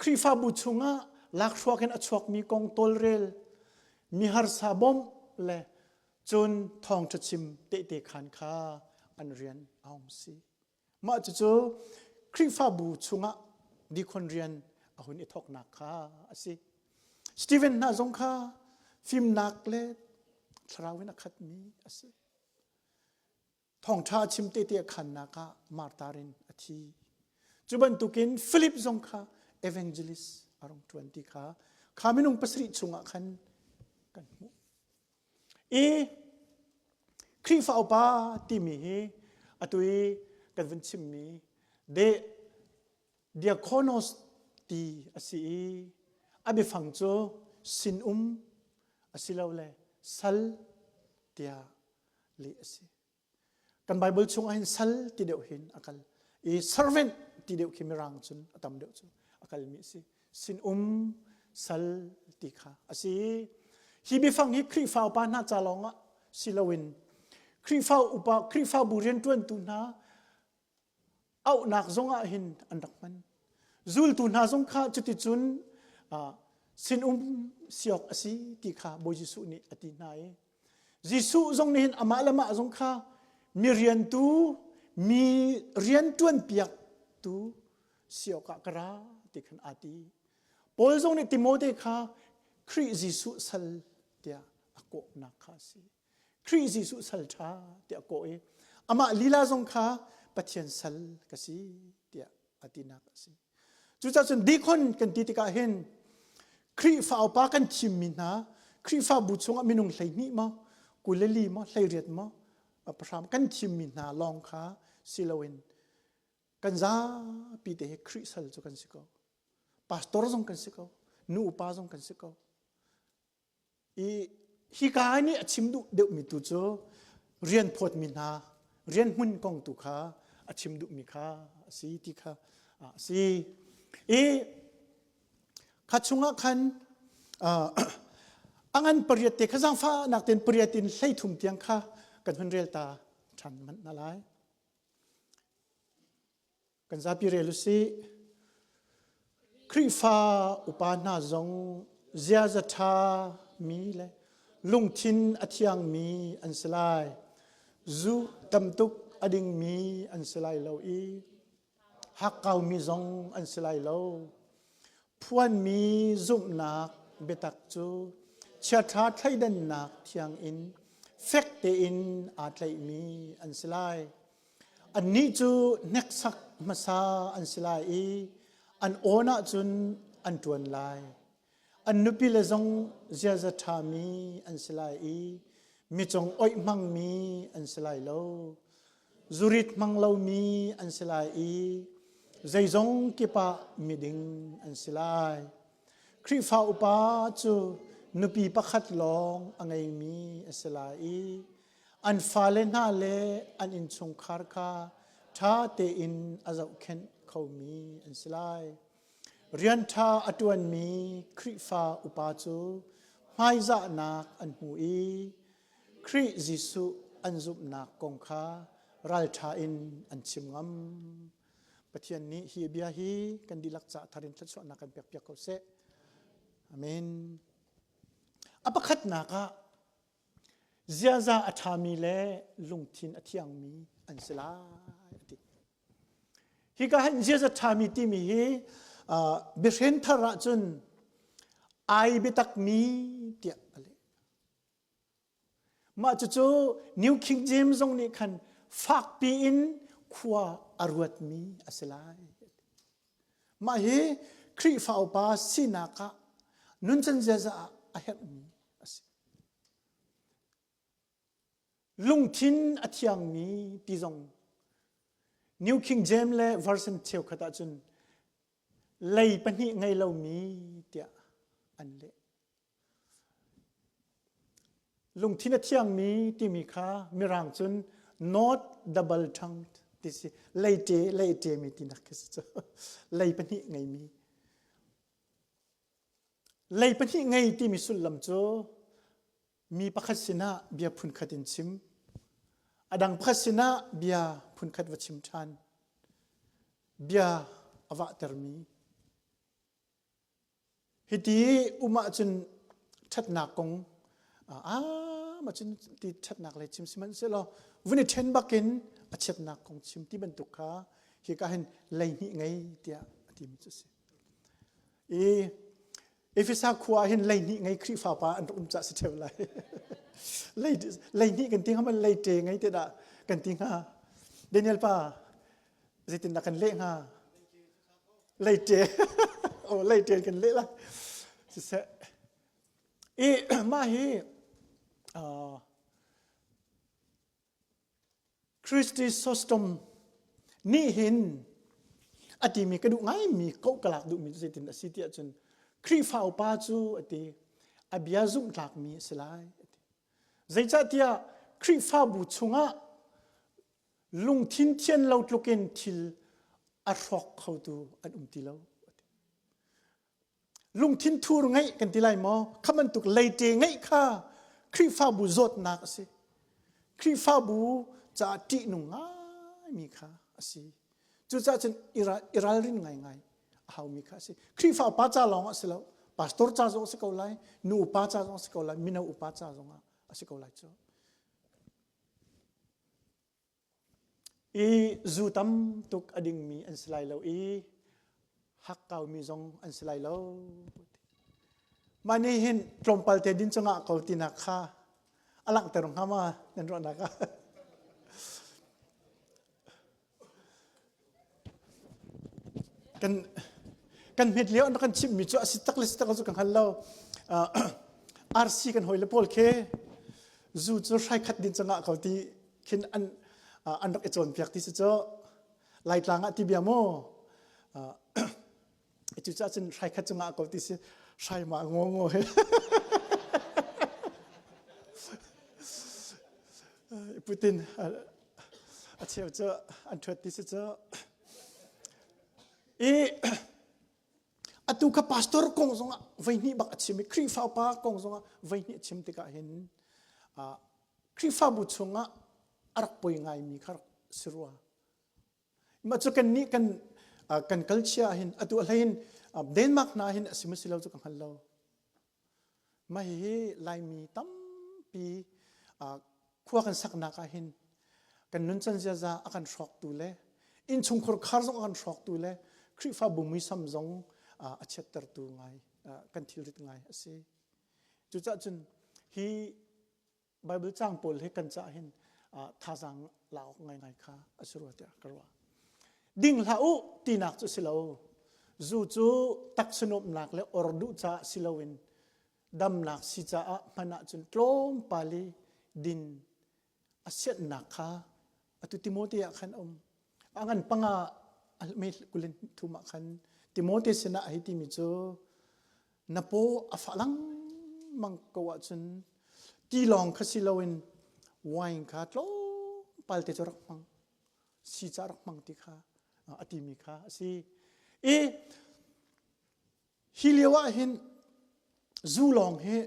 Khrihfabu chungah lakhruak in a chuakmi kong tawlrel mi harsa bawmh le Cun thawngṭha chim tehte khaan kha an rian a hung si. Mah cucu Khrihfabu chungah deacon rian a hun i thawknak kha a si. Stephen hna zong kha fimnak le thlarau in a khatmi a si. Thawngṭha a chim tehte a khannak ah martar in a thi. Cu bantukin Philip zong kha evangelist a rung ṭuan ti kha kha minung pasarih chungah khan kan hmuh. I Khrihfa upa timi hi atu i kan vun chimmi de diakonos ti a si i a biafang cu sinum asilole sal tiah leh a si. Kan Bible chung ah hin sal ti deuh hin a kal i servant ti deuh khi mirang cun a tam deuh cu a kalmi a si. Sinum sal ti kha a si. Hi biafang hi Khrihfa upa hna ca lawng ah si loin Khrihfa upa Khrihfabu rianṭuantu hna auhnak zong ah hin an rak hman. Zultu hna zong kha cuticun sinum siawk a si ti kha Bawi Jesuh nih a ti hna i Jesuh zong nih hin amah le mah zong kha mi riantu mi rianṭuan piaktu si awkah ka ra ti khan aa ti. Paul zong nih Timote kha Khrih Jesuh sal tiah a kawhnak kha a si. Khrih Jesuh sal ṭha tiah a kawh i amah lila zong kha Pathian sal ka si tiah a tinak a si. Cucaah cun deacon kan ti tikah hin Khrihfa upa kan thimmi hna Khrihfabu chungah minung 12 maw 24 maw 18 maw pahram kan thimmi hna lawng kha si loin kan zapi te hi Khrih sal cu kan si ko. Pastor zong kan si ko. Nu upa zong kan si ko. I hika nih a chim duh deuhmi tu cu rian phawtmi hna rian hmun kong tu kha a chim duhmi kha a si ti kha a si. I kha chungah khan a ngan pariat te kha zaangfahnak tein pariat in 13 tiang kha kan hun rel ta ṭhan manh hna lai. Kan zapi rel u sih. Khrihfa upa hna zong ziaza ṭha mi le Lungthin a thiangmi an si lai. Zu tamtuk a dingmi an si lai lo i hakkaumi zong an si lai lo. Phuanmi zumhnak biatak cu chiaṭha thleidannak thiang in fek tein aa tlaihmi an si lai. Annih cu hneksak hmasa an si lai i an awn ahcun an ṭuan lai. An nupile zong ziaza ṭhami an si lai i mi cung oih hmangmi an si lai lo. Zurit hmang lomi an si lai i zeizong kip ah miding an si lai. Khrihfa upa cu nupi pakhat lawng a ngeimi a si lai i an fale hna le an innchungkhar kha ṭha tein a zohkhenh khomi an si lai. Rian ṭha a ṭuanmi Khrihfa upa cu hmaizahnak an hmu i Khrih Jesuh an zumhnak kong kha ralṭha in an chim ngam. Pathian nih hi bia hi kan dihlak ca thar in thluachuahnak kan pekpiak ko seh. Amen. A pakhatnak ah ziaza a ṭhami le lungthin a thiangmi an si lai a ti. Hika hin ziaza ṭhami timi hi biahren thar ahcun ai biatakmi tiah a leh. Mah cucu New King James zong nih khan fakpi in khua a ruatmi a si lai. Mah hi Khrihfa upa sinak ah nuncan ziaza ah a herhmi a si. Lungthin a thiangmi ti zong New King James le version cheukhat ahcun lei pahnih ngei lomi tiah an leh. Lungthin a thiangmi timi kha Mirang cun not double tongued ti si leite leite mi tinak khi si cu lei pahnih ngeimi lei pahnih ngei timi sullam cu mi pakhat sinah bia phunkhat in chim a dang pakhat sinah bia phunkhat va chim ṭhan bia a vahtermi Hiti um ahcun ṭhatnak kong ah cun ti ṭhatnak lei chim sihmanhsehlaw vun i ṭhen bakin a chiatnak kong chim ti bantuk kha hika hin leihnih ngei tiah a timi cu a si. I Efesa khua ah hin leihnih ngei Khrihfa pa an rak um cah si ṭheu lai. Leihnih kan ti hnga man leite ngei te dah kan ti hnga. Daniel pa zeitindah kan leh hnga? Leite oh leite kan leh lai siseh i mah hi Christy Sostom nih hin a timi ka duh ngaimi ko ka lak duhmi cu zeitin a si ti ahcun Khrihfa upa cu a ti a bia zumh tlakmi a si lai a ti zeicahtiah Khrihfabu chungah Lungthin thian lo tlukin thil a hrawk khotu an um ti lo. Lungthin thur ngeih kan ti lai maw? Kha bantuk leite ngeih kha Khrihfabu zawtnak a si. Khrihfabu caah ṭihnung ngaimi kha a si. Cucaah cun i ralrin ngaingai a haumi kha a si. Khrihfa upa ca lawng a si lo. Pastor ca zong a si ko lai, nu upa ca zong a si ko lai, mino upa ca zong ah a si ko lai cu. I zu tam tuk a dingmi an si lai lo i hakkaumi zong an si lai lo. Mah nih hin tlawmpal te din cungah ko tinak kha a langhter hnga ma nan ruahnak ah? Kan kan hmet lio an kan chimhmi cu a si tak le si tak lo cu ka hngal lo. RC kan hawi le pawl khi zu cu hrai khat din cangah ko ti khin an an rak i cawnpiak ti si cu Laitlang ah ti bia mu. Cucaah cun hrai khat cungah ko ti si hrai ma ngo ngo he. Putin a cheu cu an ṭhuat ti si cu i atu kha pastor kong zongah voihnih bak a chim i Khrihfa upa kong zongah voihnih a chim tikah hin Khrihfabu chungah a rak poi ngaimi kha rak si rua. Mah cu kannih kan kan kalchia hin atu a hlei in Denmark hna hin a si maw si lo cu ka hngal lo. Mah hihi Laimi tampi tampi khua kan saknak ah hin kan nuncan ziaza a kan hrawktu le innchungkhar khar zong a kan hrawktu le Khrihfabu muisam zong a chiattertu ngai kan thilrit ngai a si. Cucaah cun hi Bible cang pawl hi kan caah hin thazaang lak awk ngaingai kha a si rua tiah ka ruah. Ding hlah u tinak cu si lo. Zu cu taksa nuamhnak le or duh caah si loin damnak si caah hman ahcun tlawmpal i din a sianhnak kha atu Timote ah khan a um. A ngan panga me kulin thum ah khan Timote sinah a hei timi cu na paw a fah lengmang ko ahcun ti lawng kha si loin wine kha tlawmpal te cu rak hmang si ca rak hmang ti kha a timi kha a si. I hi lio ah hin zu lawng hi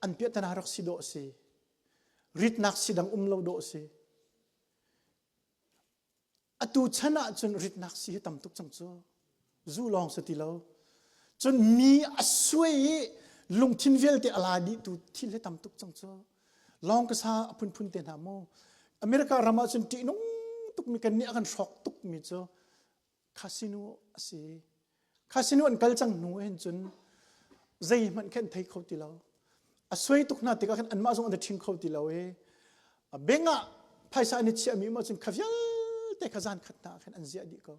an piahtana rak si dawh a si. Ritnak si dang um lo dawh a si. Atu chan ahcun ritnak si hi tam tuk cang cu. Zu lawng si ti lo. Cun mi a suai i lungthin vialte a la dih tu thil hi tam tuk cang cu. Lawng ka sa a phunphun te hna mu. America ram ahcun ṭihnung tukmi kan nih a kan hrawk tukmi cu casino a si. Casino an kal cang hnu hin cun zeihmanh khin thei kho ti lo. A suai tuk hna tikah khan anmah zong an i ṭhing kho ti lo i beng ah phaisa an i chiahmi um ahcun kha vialte kha zan khat hna ah khan an ziah dih ko.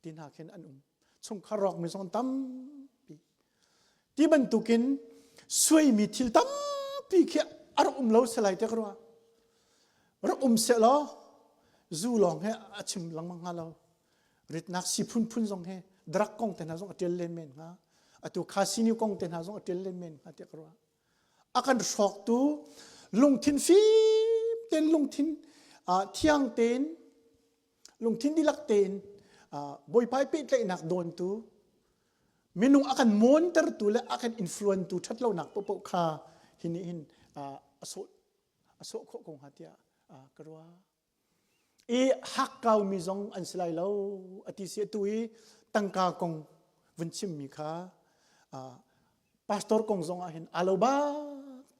Ti hna khin an um. Chungkhar rawkmi zong an tampi. Ti bantukin suaimi thil tampi khi a rak um lo salai te ka ruah. Rak um seh law zu lawng he a chim lengmang hnga lo. Ritnak si phunphun zong he drug kong te hna zong a ṭial len men hnga. Atu casino kong te hna zong a ṭial len men hnga tiah ka ruah. A kan hrawktu lungthin fim tein lungthin thiang tein lungthin dihlak tein Bawipa i pehtlaihnak dawntu minung a kan mawntertu le a kan influentu ṭhatlonak paohpaoh kha hi nih hin a sawh a sawh khawh ko hnga tiah ka ruah. I hakkaumi zong an si lai lo a ti si atu i tangka kong vun chimmi kha pastor kong zong ah hin aa lo bak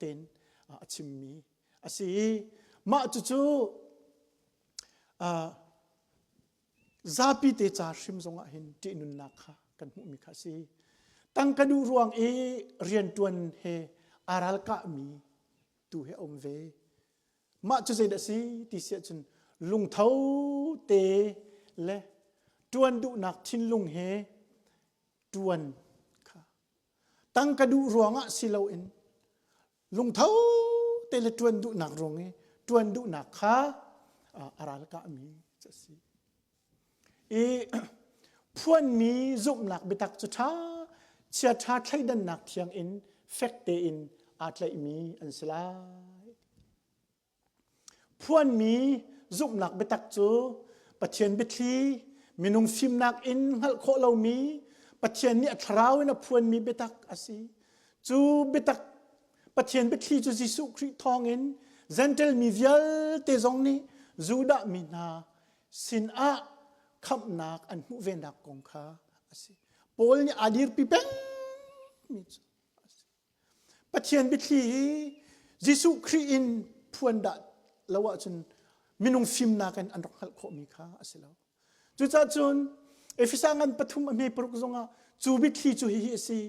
tein a chimmi a si i mah cucu zapi te ca hrim zong ah hin ṭihnunnak kha kan hmuhmi kha a si. Tangka duh ruang i rianṭuan he aa ralkahmi tu he a um ve. Mah cu zeidah a si ti si ahcun lungtho te le ṭuan duhnak thinlung he ṭuan kha tangka duh ruangah si loin lungtho te le ṭuan duhnak ruang i ṭuan duhnak kha a ralkahmi cu a si. I phuanmi zumhnak biatak cu ṭha chiaṭha thleidannak thiang in fek tein aa tlaihmi an si lai. Phuanmi zumhnak biatak cu Pathian biathli, minung fimnak in hngalh khawh lomi, Pathian nih a thlarau in a phuanmi biatak a si. Cu biatak Pathian biathli cu Jesuh Khrih thawngin Gentle mi vialte zong nih Judah mi hna sinah khamhnak an hmuh venak kong kha a si. Paul nih aa dirpi pengmi cu a si. Pathian biathli hi Jesuh Khrih in phuan dah lo ahcun minung fimnak in an rak hngalh khawhmi kha a si lo. Cucaah cun Efesa ngan pathum a hme paruk zongah cu biathli cu hihi a si.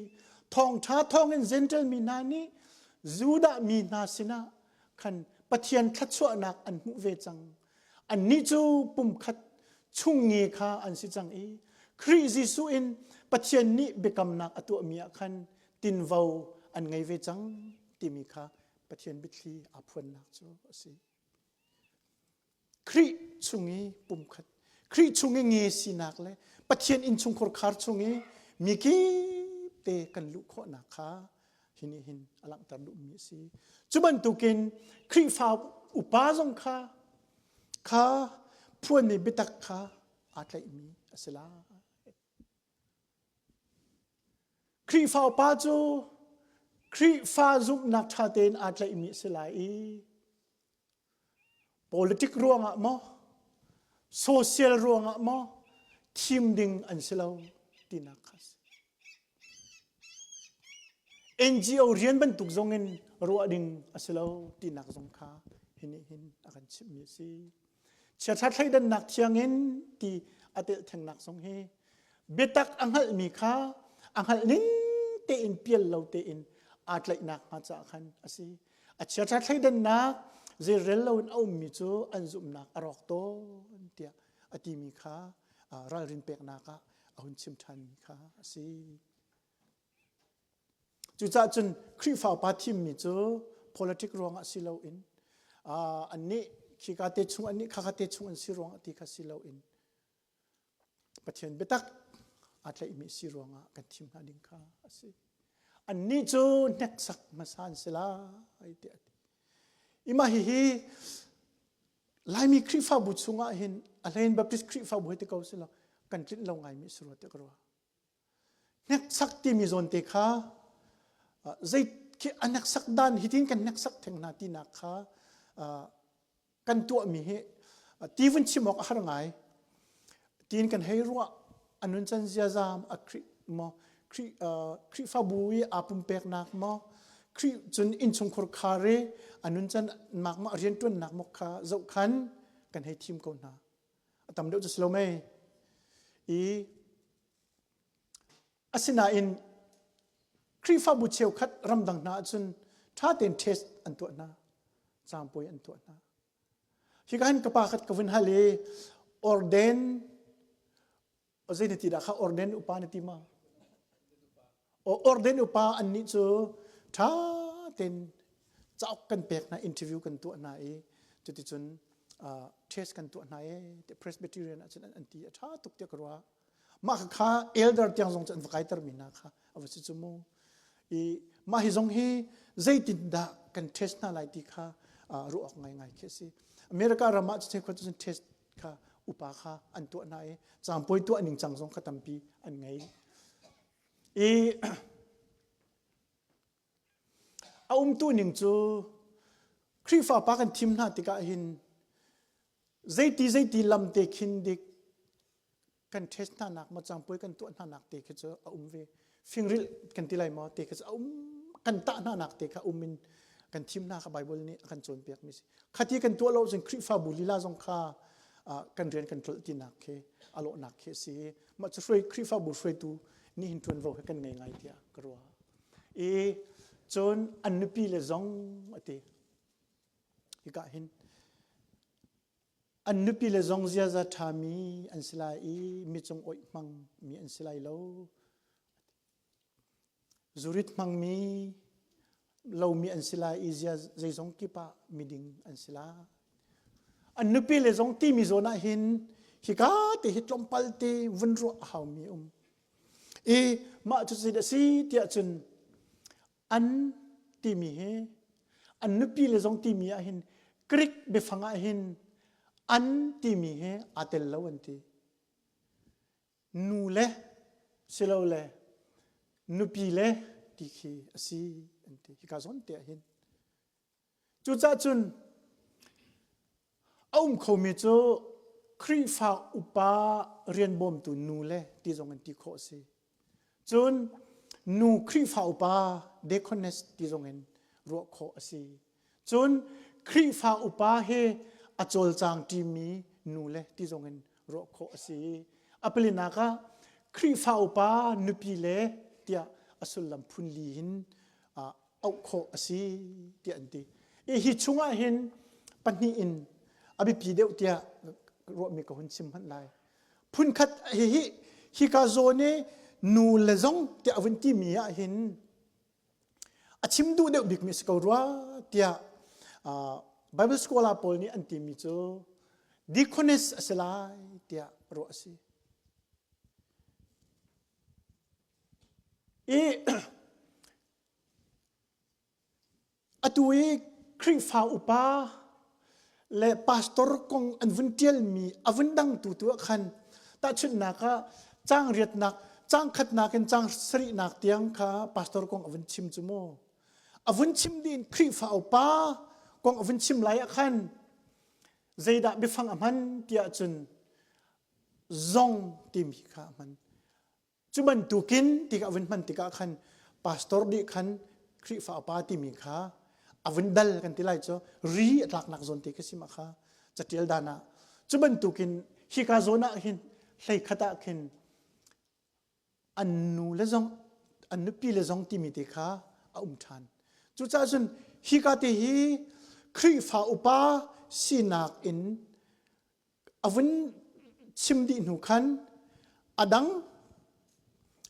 Thawngṭha thawngin Gentile mi hna nih Judah mi hna sinah khan Pathian thluachuahnak an hmuh ve cang. Annih cu pumkhat chungnge kha an si cang i Khrih Jesuh in Pathian nih biakamnak a tuahmi ah khan tinvo an ngei ve cang timi kha Pathian biathli aa phuannak cu a si. Khrih chung i pumkhat, Khrih chung i nge sinak le Pathian innchungkhar khar chung i mi kip te kan luh khawhnak kha hi nih hin a langhter duhmi a si. Cu bantukin Khrihfa upa zong kha kha phuanmi biatak kha aa tlaihmi a si lai. Khrihfa upa cu Khrihfa zumhnak ṭha tein aa tlaihmi a si lai i politic ruangah maw social ruangah maw thim ding an si lo tinak kha si. NGO rian bantuk zong in ruah ding a si lo tinak zong kha hi nih hin a kan chimhmi a si. Chiaṭha thleidannak thiang in ti a telh thengnak zong hi biatak a hngalhmi kha a hngalh ning tein pial lo tein aa tlaihnak hnga caah khan a si. A chiaṭha thleidannak zeirel loin a ummi cu an zumhnak a rawk tawn tiah a timi kha ralrin peknak ah a hun chim ṭhanmi kha a si. Cucaah cun Khrihfa upa thimmi cu politic ruangah si loin annih khika te chung annih khakha te chung an si ruangah ti kha si loin Pathian biatak aa tlaihmi si ruangah kan thim hna ding kha a si. Annih cu hneksak hmasa an si lai tiah a ti. Ima hihi Laimi Khrihfabu chungah hin a hlein Baptist Khrihfabu hei ti ko si law kan tlinh lo ngaimi a si rua tiah ka ruah. Hneksak timi zawn te kha zei khi a hneksak dan hitin kan hneksak theng hna tinak kha kan tuahmi hi ti vun chim awk a har ngai. Tiin kan hei ruah a nuncan ziazaam a Khrih maw Khrih Khrihfabu i aa pumpeknak maw Khrih cun innchungkhur khar i a nuncan nak maw a rianṭuannak maw kha zoh khan kan hei thim ko hna. A tam deuh cu si lo mei. I asinain Khrihfabu cheukhat ramdang hna ahcun ṭha tein test an tuah hna, caangpuai an tuah hna. Hika hin ka pa khat ka vun hal i orden zei na ti dah kha orden upa na ti ma? Orden upa an nih cu ṭha tein cauk kan pek hna interview kan tuah hna i cuticun test kan tuah hna i Presbyterian ahcun an ti a ṭha tuk tiah ka ruah. Mah kha elder tiang zong cu an va kaiter mi hna kha a va si cu mu. I mah hi zong hi zeitindah kan test hna lai ti kha ruah awk ngaingai khi a si. America ram ah cu cun test kha upa kha an tuah hna i cangpuai tuah ning cang zong kha tampi an ngei. I a umtu ning cu Khrihfa pa kan thim hna tikah hin zeiti zeiti lam te khin dik kan test hna nak maw cangpuai kan tuah hna nak te khi cu a um ve. Fingrilh kan ti lai maw te khi cu a um kan tah hna nak te kha um in kan thim hna kha Bible nih a kan cawnpiak mi si. Khati kan tuah lo cun Khrihfabu lila zong kha kan rian kan tlolh tinak khi a lawhnak khi a si. Mah cu hruai Khrihfabu hruaitu nih hin ṭuanvo hi kan ngei ngai tiah ka ruah. I cun an nupi le zong a ti. Hika hin an nupi le zong ziaza ṭhami an si lai i mi cung oih hmangmi an si lai lo. Zurit hmangmi lomi an si lai i zia zeizong kip ah miding an si lai. An nupi le zong timi zawn ah hin hika te hi tlawmpal te vun ruah a haumi um. I mah cu a si tiah cun an timi hi an nupi le zong timi ah hin Greek biafang ah hin an timi hi aa tel lo an ti. Nu le silole nupi le ti khi a si an ti. Hika zawn te ah hin. Cucaah cun a um khomi cu Khrihfa upa rian bawmtu nu le ti zong in ti khawh a si. Cun nu Khrihfa upa deaconess ti zong in ruah khawh a si. Cun Khrihfa upa he a cawlcang ṭimi nu le ti zong in ruah khawh a si. A palinak ah Khrihfa upa nupi le tiah a sullam phunli in auh khawh a si tiah an ti. I hi chungah hin pahnih in a biapi deuh tiah ruahmi ka hun chim hmanh lai. Phunkhat hihi hika zawn i nu le zong tiah a vun timi ah hin a chim duh deuh bikmi a si ko rua tiah Bible scholar pawl nih an timi cu deaconess a si lai tiah ruah a si. I atu i Khrihfa upa le pastor kong an vun ṭialmi a vun dangtu tu ah khan tahchunhnak ah caang riatnak caang khatnak in caang sarihnak tiang kha pastor kong a vun chim cu mu. A vun chim dih in Khrihfa upa kong a vun chim lai ah khan zeidah biafang a hman tiah cun zong timi kha a hman. Cu bantukin tikah vun hman tikah khan pastor nih khan Khrihfa upa timi kha a vun dal kan ti lai cu ri a tlaknak zawn te khi si ma kha catial dan ah cu bantukin hika zawn ah hin hlei khat ah khin an nu le zong an nupi le zong timi te kha a um ṭhan. Cucaah cun hika te hi Khrihfa upa sinak in a vun chim dih hnu khan a dang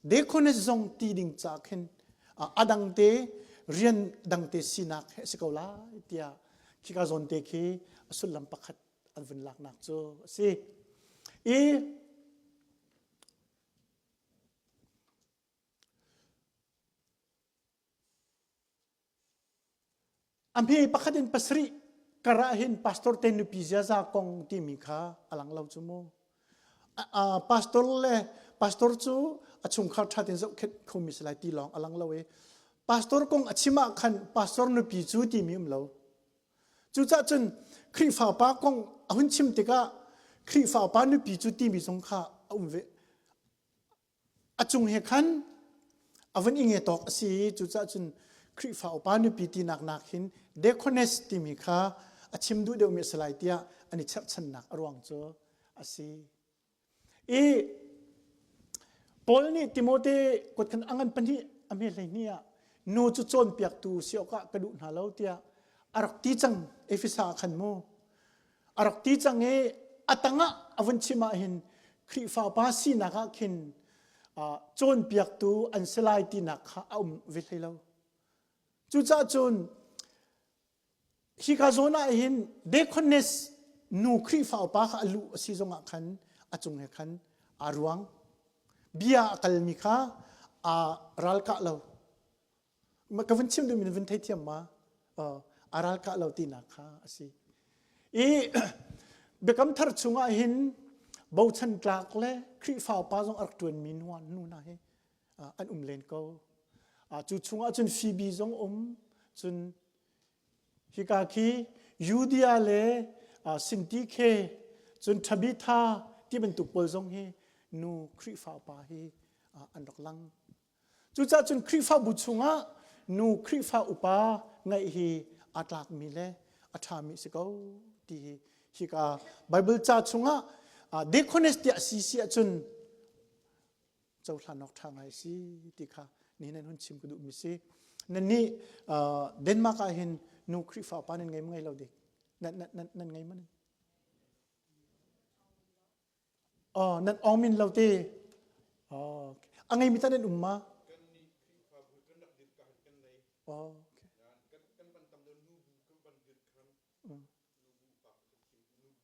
deaconess zong ti ding ca khin a dang te rian dang te sinak he si ko lai tiah khika zawn te khi a sullam pakhat an vun laknak cu a si. I A hme pakhat in pasarih kar ah hin pastor te nupi ziaza kong timi kha a lang lo cu mu. Pastor le pastor cu a chungkhar ṭha tein zohkhenh khomi si lai ti lawng a lang lo i pastor kong a chim ah khan pastor nupi cu timi um lo. Cucaah cun Khrihfa pa kong a hun chim tikah Khrihfa pa nupi cu timi zong kha a um ve. A cung he khan a vun i nge tawk a si i cucaah cun Khrihfa upa nupi tinak nak hin deaconess timi kha a chim duh deuhmi a si lai tiah an i cherhchannak a ruang cu a si. I Paul nih Timote kut khan a ngan pahnih a hme 12 ah nu cu cawnpiaktu si awkah ka duh hna lo tiah a rak ti cang Efesa ah khan mu a rak ti cang i a tangah a vun chim ah hin Khrihfa pa sinak ah khin cawnpiaktu an si lai tinak kha a um ve hlei lo. Cucaah cun hika zawn ah hin deaconess nu Khrihfa upa kha a luh a si zongah khan a cung he khan aa ruang. Bia a kalmi kha aa ralkah lo. Ka vun chim duhmi na vun theithiam ma? A ralkah lo tinak kha a si. I Biakam Thar chungah hin bochan tlak le Khrihfa upa zong a rak ṭuanmi nu hna hi an um len ko. Cu chungah cun Phoebe zong um, cun hika khi Judea le Sintikhe, cun Tabitha ti bantuk pawl zong hi nu Khrihfa upa hi an rak lang. Cucaah cun Khrihfabu chungah nu Khrihfa upa ngeih hi aa tlakmi le a ṭhami si ko ti hi hika Bible ca chungah deaconess tiah si si ahcun cohlan awk ṭha ngai si ti kha nihin an hun chim ka duhmi si. Nannih Denmark ah hin nu Khrihfa upa nan ngei ma ngei lo dik? Nan nan nan ngei ma? Oh, nan ong min lo te. Oh, okay. A ngei mi ta nan um ma? Kannih Khrihfabu kan rak dirh ka kan nei. Oh, okay. Kan kan ban tam deuh nu bu kan ban dirh khan nu bu pa kan thim nu bu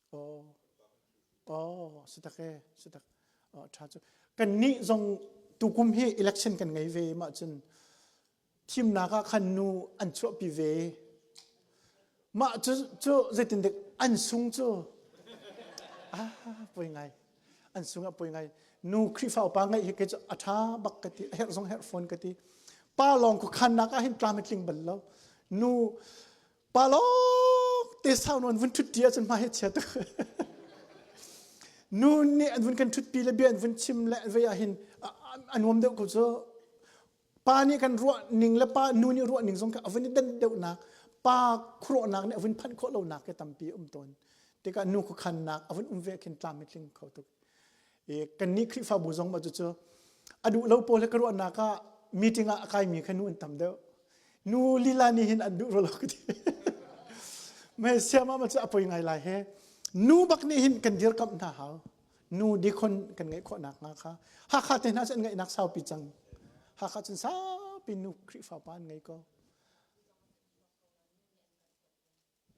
ka. Oh. Oh, si tak e, si tak. Oh, tha cu. Kan nih zong tukum hi election kan ngei ve ma cun thimnak ah khan nu an chuahpi ve mah cu cu zeitindek an sung cu ah poi ngai an sung ah poi ngai nu Khrihfa upa ngeih hi kei cu a ṭha bak ka ti a herh zong herh fawn ka ti pa lawng khuakhannak ah hin tlam a tling bal lo nu pa lawng te sau nawn vun ṭhut ṭi ahcun hma hi chia tuk nu nih an vun kan ṭhutpi le bia an vun chim le vei ah hin a nuam deuh ko cu Pa nih kan ruah ning le pa nu nih ruah ning zong kha a vun i dan deuhnak pa khuaruahnak nih a vun phanh khawh lonak ke tampi um tawn. Tikah nu khuakhannak a vun um ve khin tlam hi tling kho tuk. I kannih Khrihfabu zong ma cucu a duh lo pawl he ka ruahnak ah meeting ah a kaimi kha nu an tam deuh. Nu lila nih hin an duh rua lo ka ti. Me siam ah ma cu a poi ngai lai he. Nu bak nih hin kan dirkamh hna hau. Nu dikhon kan ngeih khawh nakhnga kha Hakha te hna cu an ngeihnak saupi cang. Hakha cun saupi nu Khrihfa pa an ngei ko.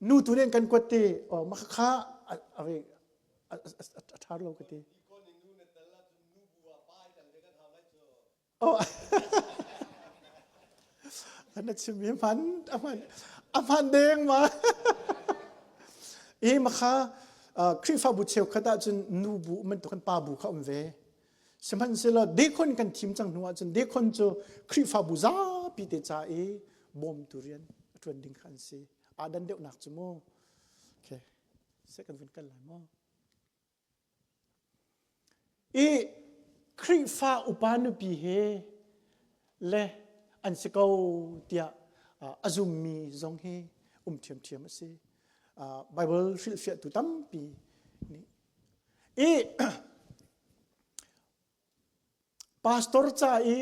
Nu tu nih kan kuat ti oh mah kha a a ṭha lo ka ti. Oh. Na chimmi hman a hman a hman deng ma. I makha Khrihfabu cheukhat ahcun nu bu bantuk kan pa bu kha um ve. Sihmanhsehlaw dekhon kan thim cang hnu ahcun dekhon cu Khrihfabu zapi te ca i bawmtu rian a ṭuan ding kha an si. Aa dan deuhnak cu mu. Okay. Se kan vun kal lai maw? I Khrihfa upa nupi he le a an si ko tiah a zummi zong hi um ṭhiamṭhiam a si. Bible hrilhfiahtu tampi nih. I pastor ca i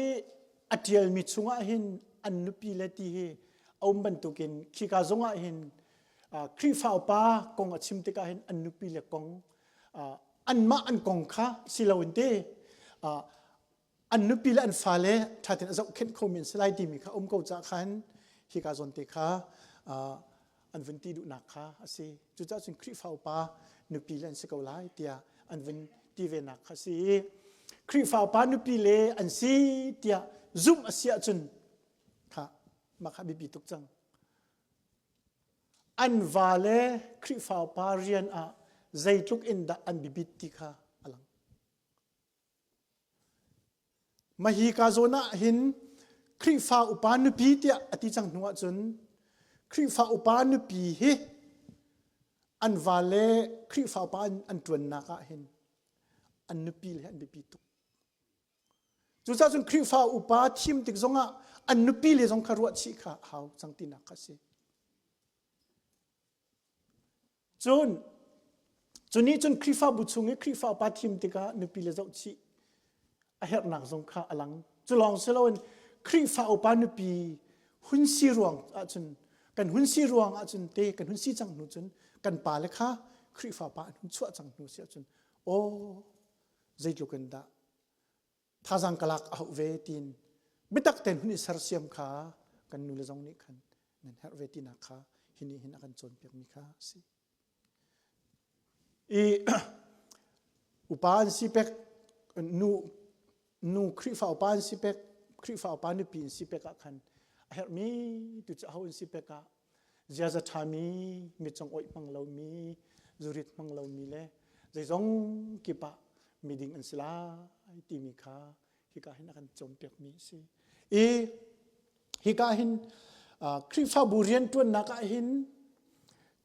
a ṭialmi chungah hin an nupi le ti hi a um bantukin khika zongah hin Khrihfa upa kong a chim tikah hin an nupi le kong anmah an kong kha si loin te an nupi le an fale ṭha tein a zohkhenh khomi an si lai timi kha um ko caah khan hika zawn te kha an vun ti duhnak kha a si. Cucaah cun Khrihfa upa nupi le an si ko lai tiah an vun ti venak kha a si i Khrihfa upa nupi le an si tiah zumh a si ahcun kha mah kha biapi tuk cang. An va le Khrihfa upa rian ah zeitluk in dah an biapit ti kha a lang. Mahika zawn ah hin Khrihfa upa nupi tiah a ti cang hnu ahcun Khrihfa upa nupi hi an vale Khrihfa upa an ṭuannak ah hin an nupi le an biapi tuk. Cucaah cun Khrihfa upa thim tik zongah an nupi le zong kha ruahchih kha a hau cang tinak kha a si. Cun cu nih cun Khrihfabu chung i Khrihfa upa thim tikah nupi le zohchih a herhnak zong kha a lang. Cu lawng si loin Khrihfa upa nupi hun si ruang ahcun kan hun si ruang ahcun te kan hun si cang hnu cun kan pa le kha Khrihfa pa an hun chuah cang hnu si ahcun aw zeitluk in dah thazang ka lak a hauh ve tiin biatak tein hun i sersiam kha kan nu le zong nih khan nan herh ve tinak kha hi nih hin a kan cawnpiakmi kha a si. I upa an si pek nu nu Khrihfa upa an si pek Khrihfa upa nupi an si pek ah khan a herhmi tu cu aho an si pek ah ziaza ṭhami mi cung oih hmang lomi zurit hmang lomi le zeizong kip ah miding an si lai timi kha hika hin a kan cawnpiakmi a si. I hika hin Khrihfabu rianṭuannak ah hin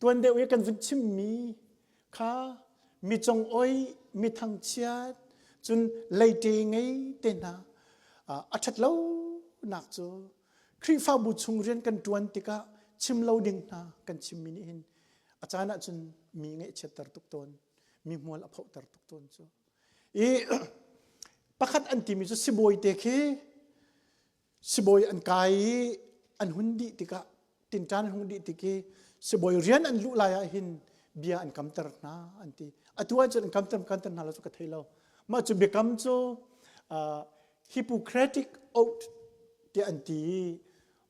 tuan deuh i kan vun chimmi kha mi cung oi mi thangchiat cun leite ngei te hna a ṭhat lonak cu Khrihfabu chung rian kan ṭuan tikah chim lo ding hna kan chimmi nih hin a caan ahcun mi ngaihchiatter tuk tawn mi hmual a phohter tuk tawn cu. I pakhat an timi cu sibawi te khi sibawi an kai i an hun dih tikah tinṭan an hung dih tik i sibawi rian an luh lai ah hin bia an kamter hna an ti. Atu ahcun an kamter kamter hna lo cu ka thei lo. Mah cu biakam cu uh, Hippocratic oath tiah an ti i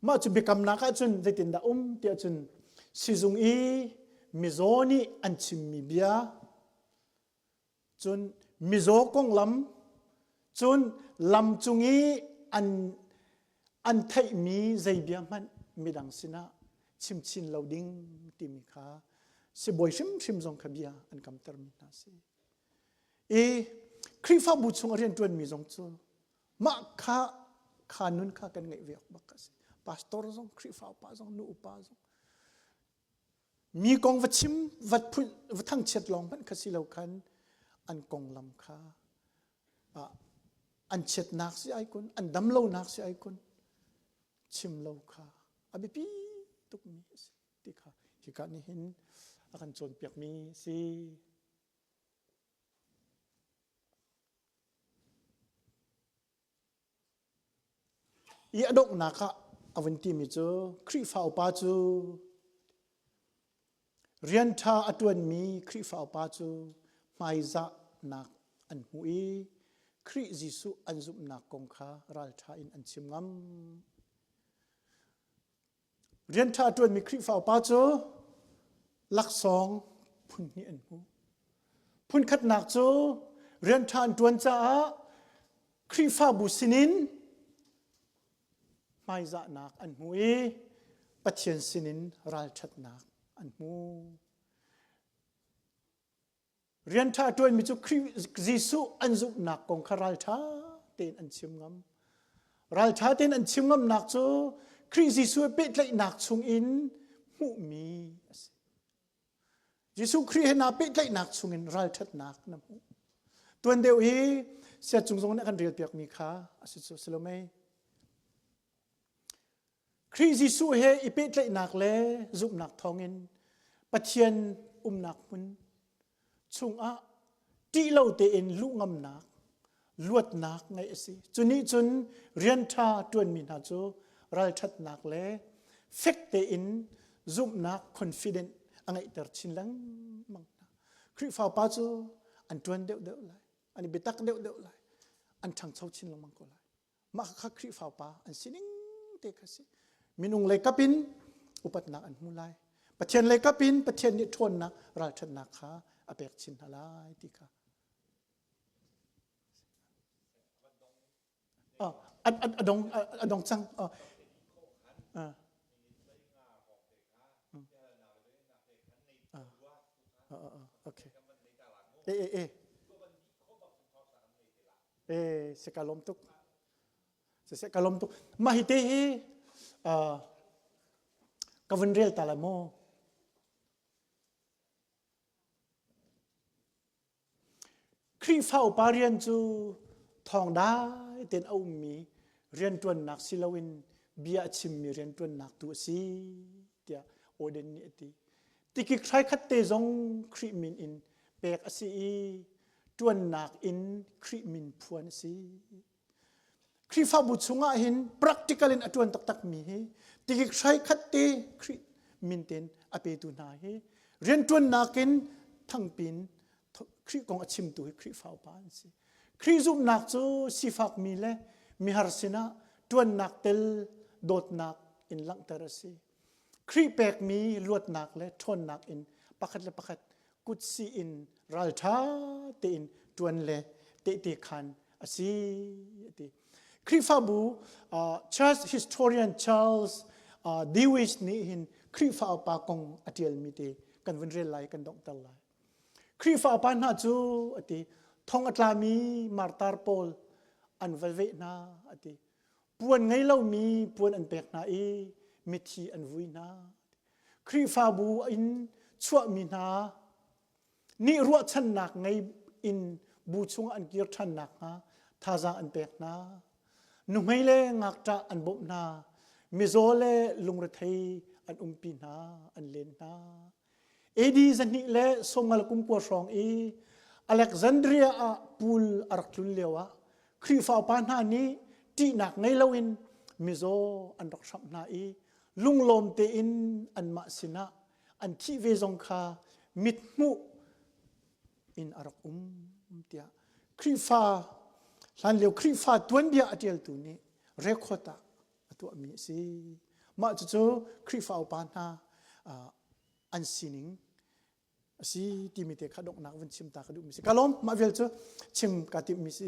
mah cu biakamnak ahcun zeitindah um tiah cun sizung i mizaw nih an chimmi bia cun mizaw konglam cun lam cung i an an theihmi zei bia hmanh midang sinah chim chin lo ding timi kha sibawi hrimhrim zong kha bia an kamtermi hna si. I Khrihfabu chung a rianṭuanmi zong cu mah kha kha nun kha kan ngeih ve awk bak a si. Pastor zong, Khrihfa upa zong, nu upa zong. Mi kong va chim, va phun, va thangchiat lawng hmanh kha si lo khan an konglam kha an chiatnak si ai kun, an damlonak si ai kun, chim lo kha a biapi tukmi a si ti kha hika nih hin a kan cawnpiakmi a si. I a donghnak ah a vun timi cu Khrihfa upa cu rian ṭha a ṭuanmi Khrihfa upa cu hmaizahnak an hmu i Khrih Jesuh an zumhnak kong kha ralṭha in an chim ngam. Rian ṭha a ṭuanmi Khrihfa upa cu laksawng phun hnih an hmu. Phunkhatnak cu rian ṭha an ṭuan caah Khrihfabu sinin hmaizahnak an hmu i Pathian sinin ralṭhatnak an hmu. Rian ṭha ṭuanmi cu Khrih Jesuh an zumhnak kong kha ralṭha tein an chim ngam. Ralṭha tein an chim ngamnak cu Khrih Jesuh he pehtlaihnak chungin hmuhmi a si. Jesuh Khrih he naa pehtlaihnak chungin ralṭhatnak na hmuh. Tuan deuh i siacung zong nih a kan relpiakmi kha a si cu si lo mei? Khrih Jesuh he i pehtlaihnak le zumhnak thawngin Pathian umnak hmun chungah ṭih lo tein luh ngamnak, luatnak ngeih a si. Cu nih cun rian ṭha ṭuanmi hna cu ralṭhatnak le fek tein zumhnak confident a ngeihter chin lengmang hna. Khrihfa pa cu an ṭuan deuhdeuh lai, an i biatak deuhdeuh lai, an ṭhangcho chin lengmang ko lai. Mah kha Khrihfa pa an sining te kha si. Minung lei kap in upatnak an hmu lai. Pathian lei kap in Pathian nih ṭhawnnak ralṭhatnak kha a pek chin hna lai ti kha. A dong a dong cang. Okay. Eh eh eh. Eh, se ka lawm tuk. Se ka lawm tuk. Mah hi te hi ka vun rel ta la maw? Khrihfa upa rian cu thawng dai tein a ummi rianṭuannak si loin bia a chimmi rianṭuannak tu a si tiah Oden nih a ti. Tikik hrai khat te zong Khrih min in pek a si i ṭuannak in Khrih min phuan a si. Khrihfabu chungah hin practical in a ṭuan taktakmi hi tikik hrai khat te Khrih min tein a petu hna hi rianṭuannak in thangpin Khrih kong a chimtu hi Khrihfa upa an si. Khrih zumhnak cu sifakmi le mihar sinah ṭuannak tel dawtnak in langhter a si. Khrih pekmi luatnak le ṭhawnnak in pakhat le pakhat kutsih in ralṭha tein ṭuan le tehte khaan a si a ti. Khrihfabu uh, church historian Charles uh, Dewey nih hin Khrihfa upa kong a ṭialmi te kan vun rel lai kan donghter lai. Khrihfa upa hna cu a ti thong a tlami martar pawl an va veh hna a ti. Puan ngei lomi puan an pek hna i mithi an vui hna. Khrihfabu in chuahmi hna nih ruahchannak ngei in bu chungah an kir ṭhan nakhnga thazaang an pek hna. Nuhmei le ngakṭah an bawmh hna. Mizaw le lungrethei an umpi hna, an len hna. AD 290 hrawng i Alexandria ah puul a rak tlun lioah Khrihfa upa hna nih ṭihnak ngei loin mizaw an rak hramh hna i lunglawm tein anmah sinah an thih ve zong kha mithmuh in a rak um tiah Khrihfa hlanlio Khrihfa tuanbia a ṭialtu nih record ah a tuahmi a si. Mah cucu Khrihfa upa hna an sining a si timi te kha donghnak vun chim ta ka duhmi si. Ka lawm mah vial cu chim ka timhmi si.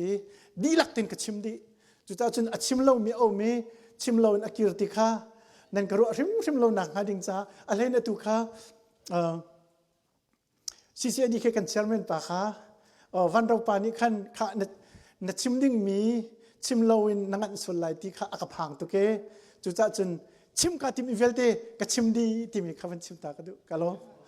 Dihlak tein ka chim dih. Cucaah cun a chim lomi a um i chim loin a kir ti kha nan ka ruah hrimhrim lo nak hnga ding caah a hlein atu kha CCAD khi kan chairman pa kha Vanro pa nih khan kha na, na chim dingmi chim loin na nganh sual lai ti kha a ka phang tuk e. Cucaah cun chim ka tim i vialte ka chim dih timi kha van chim ta ka duh. Ka lawm.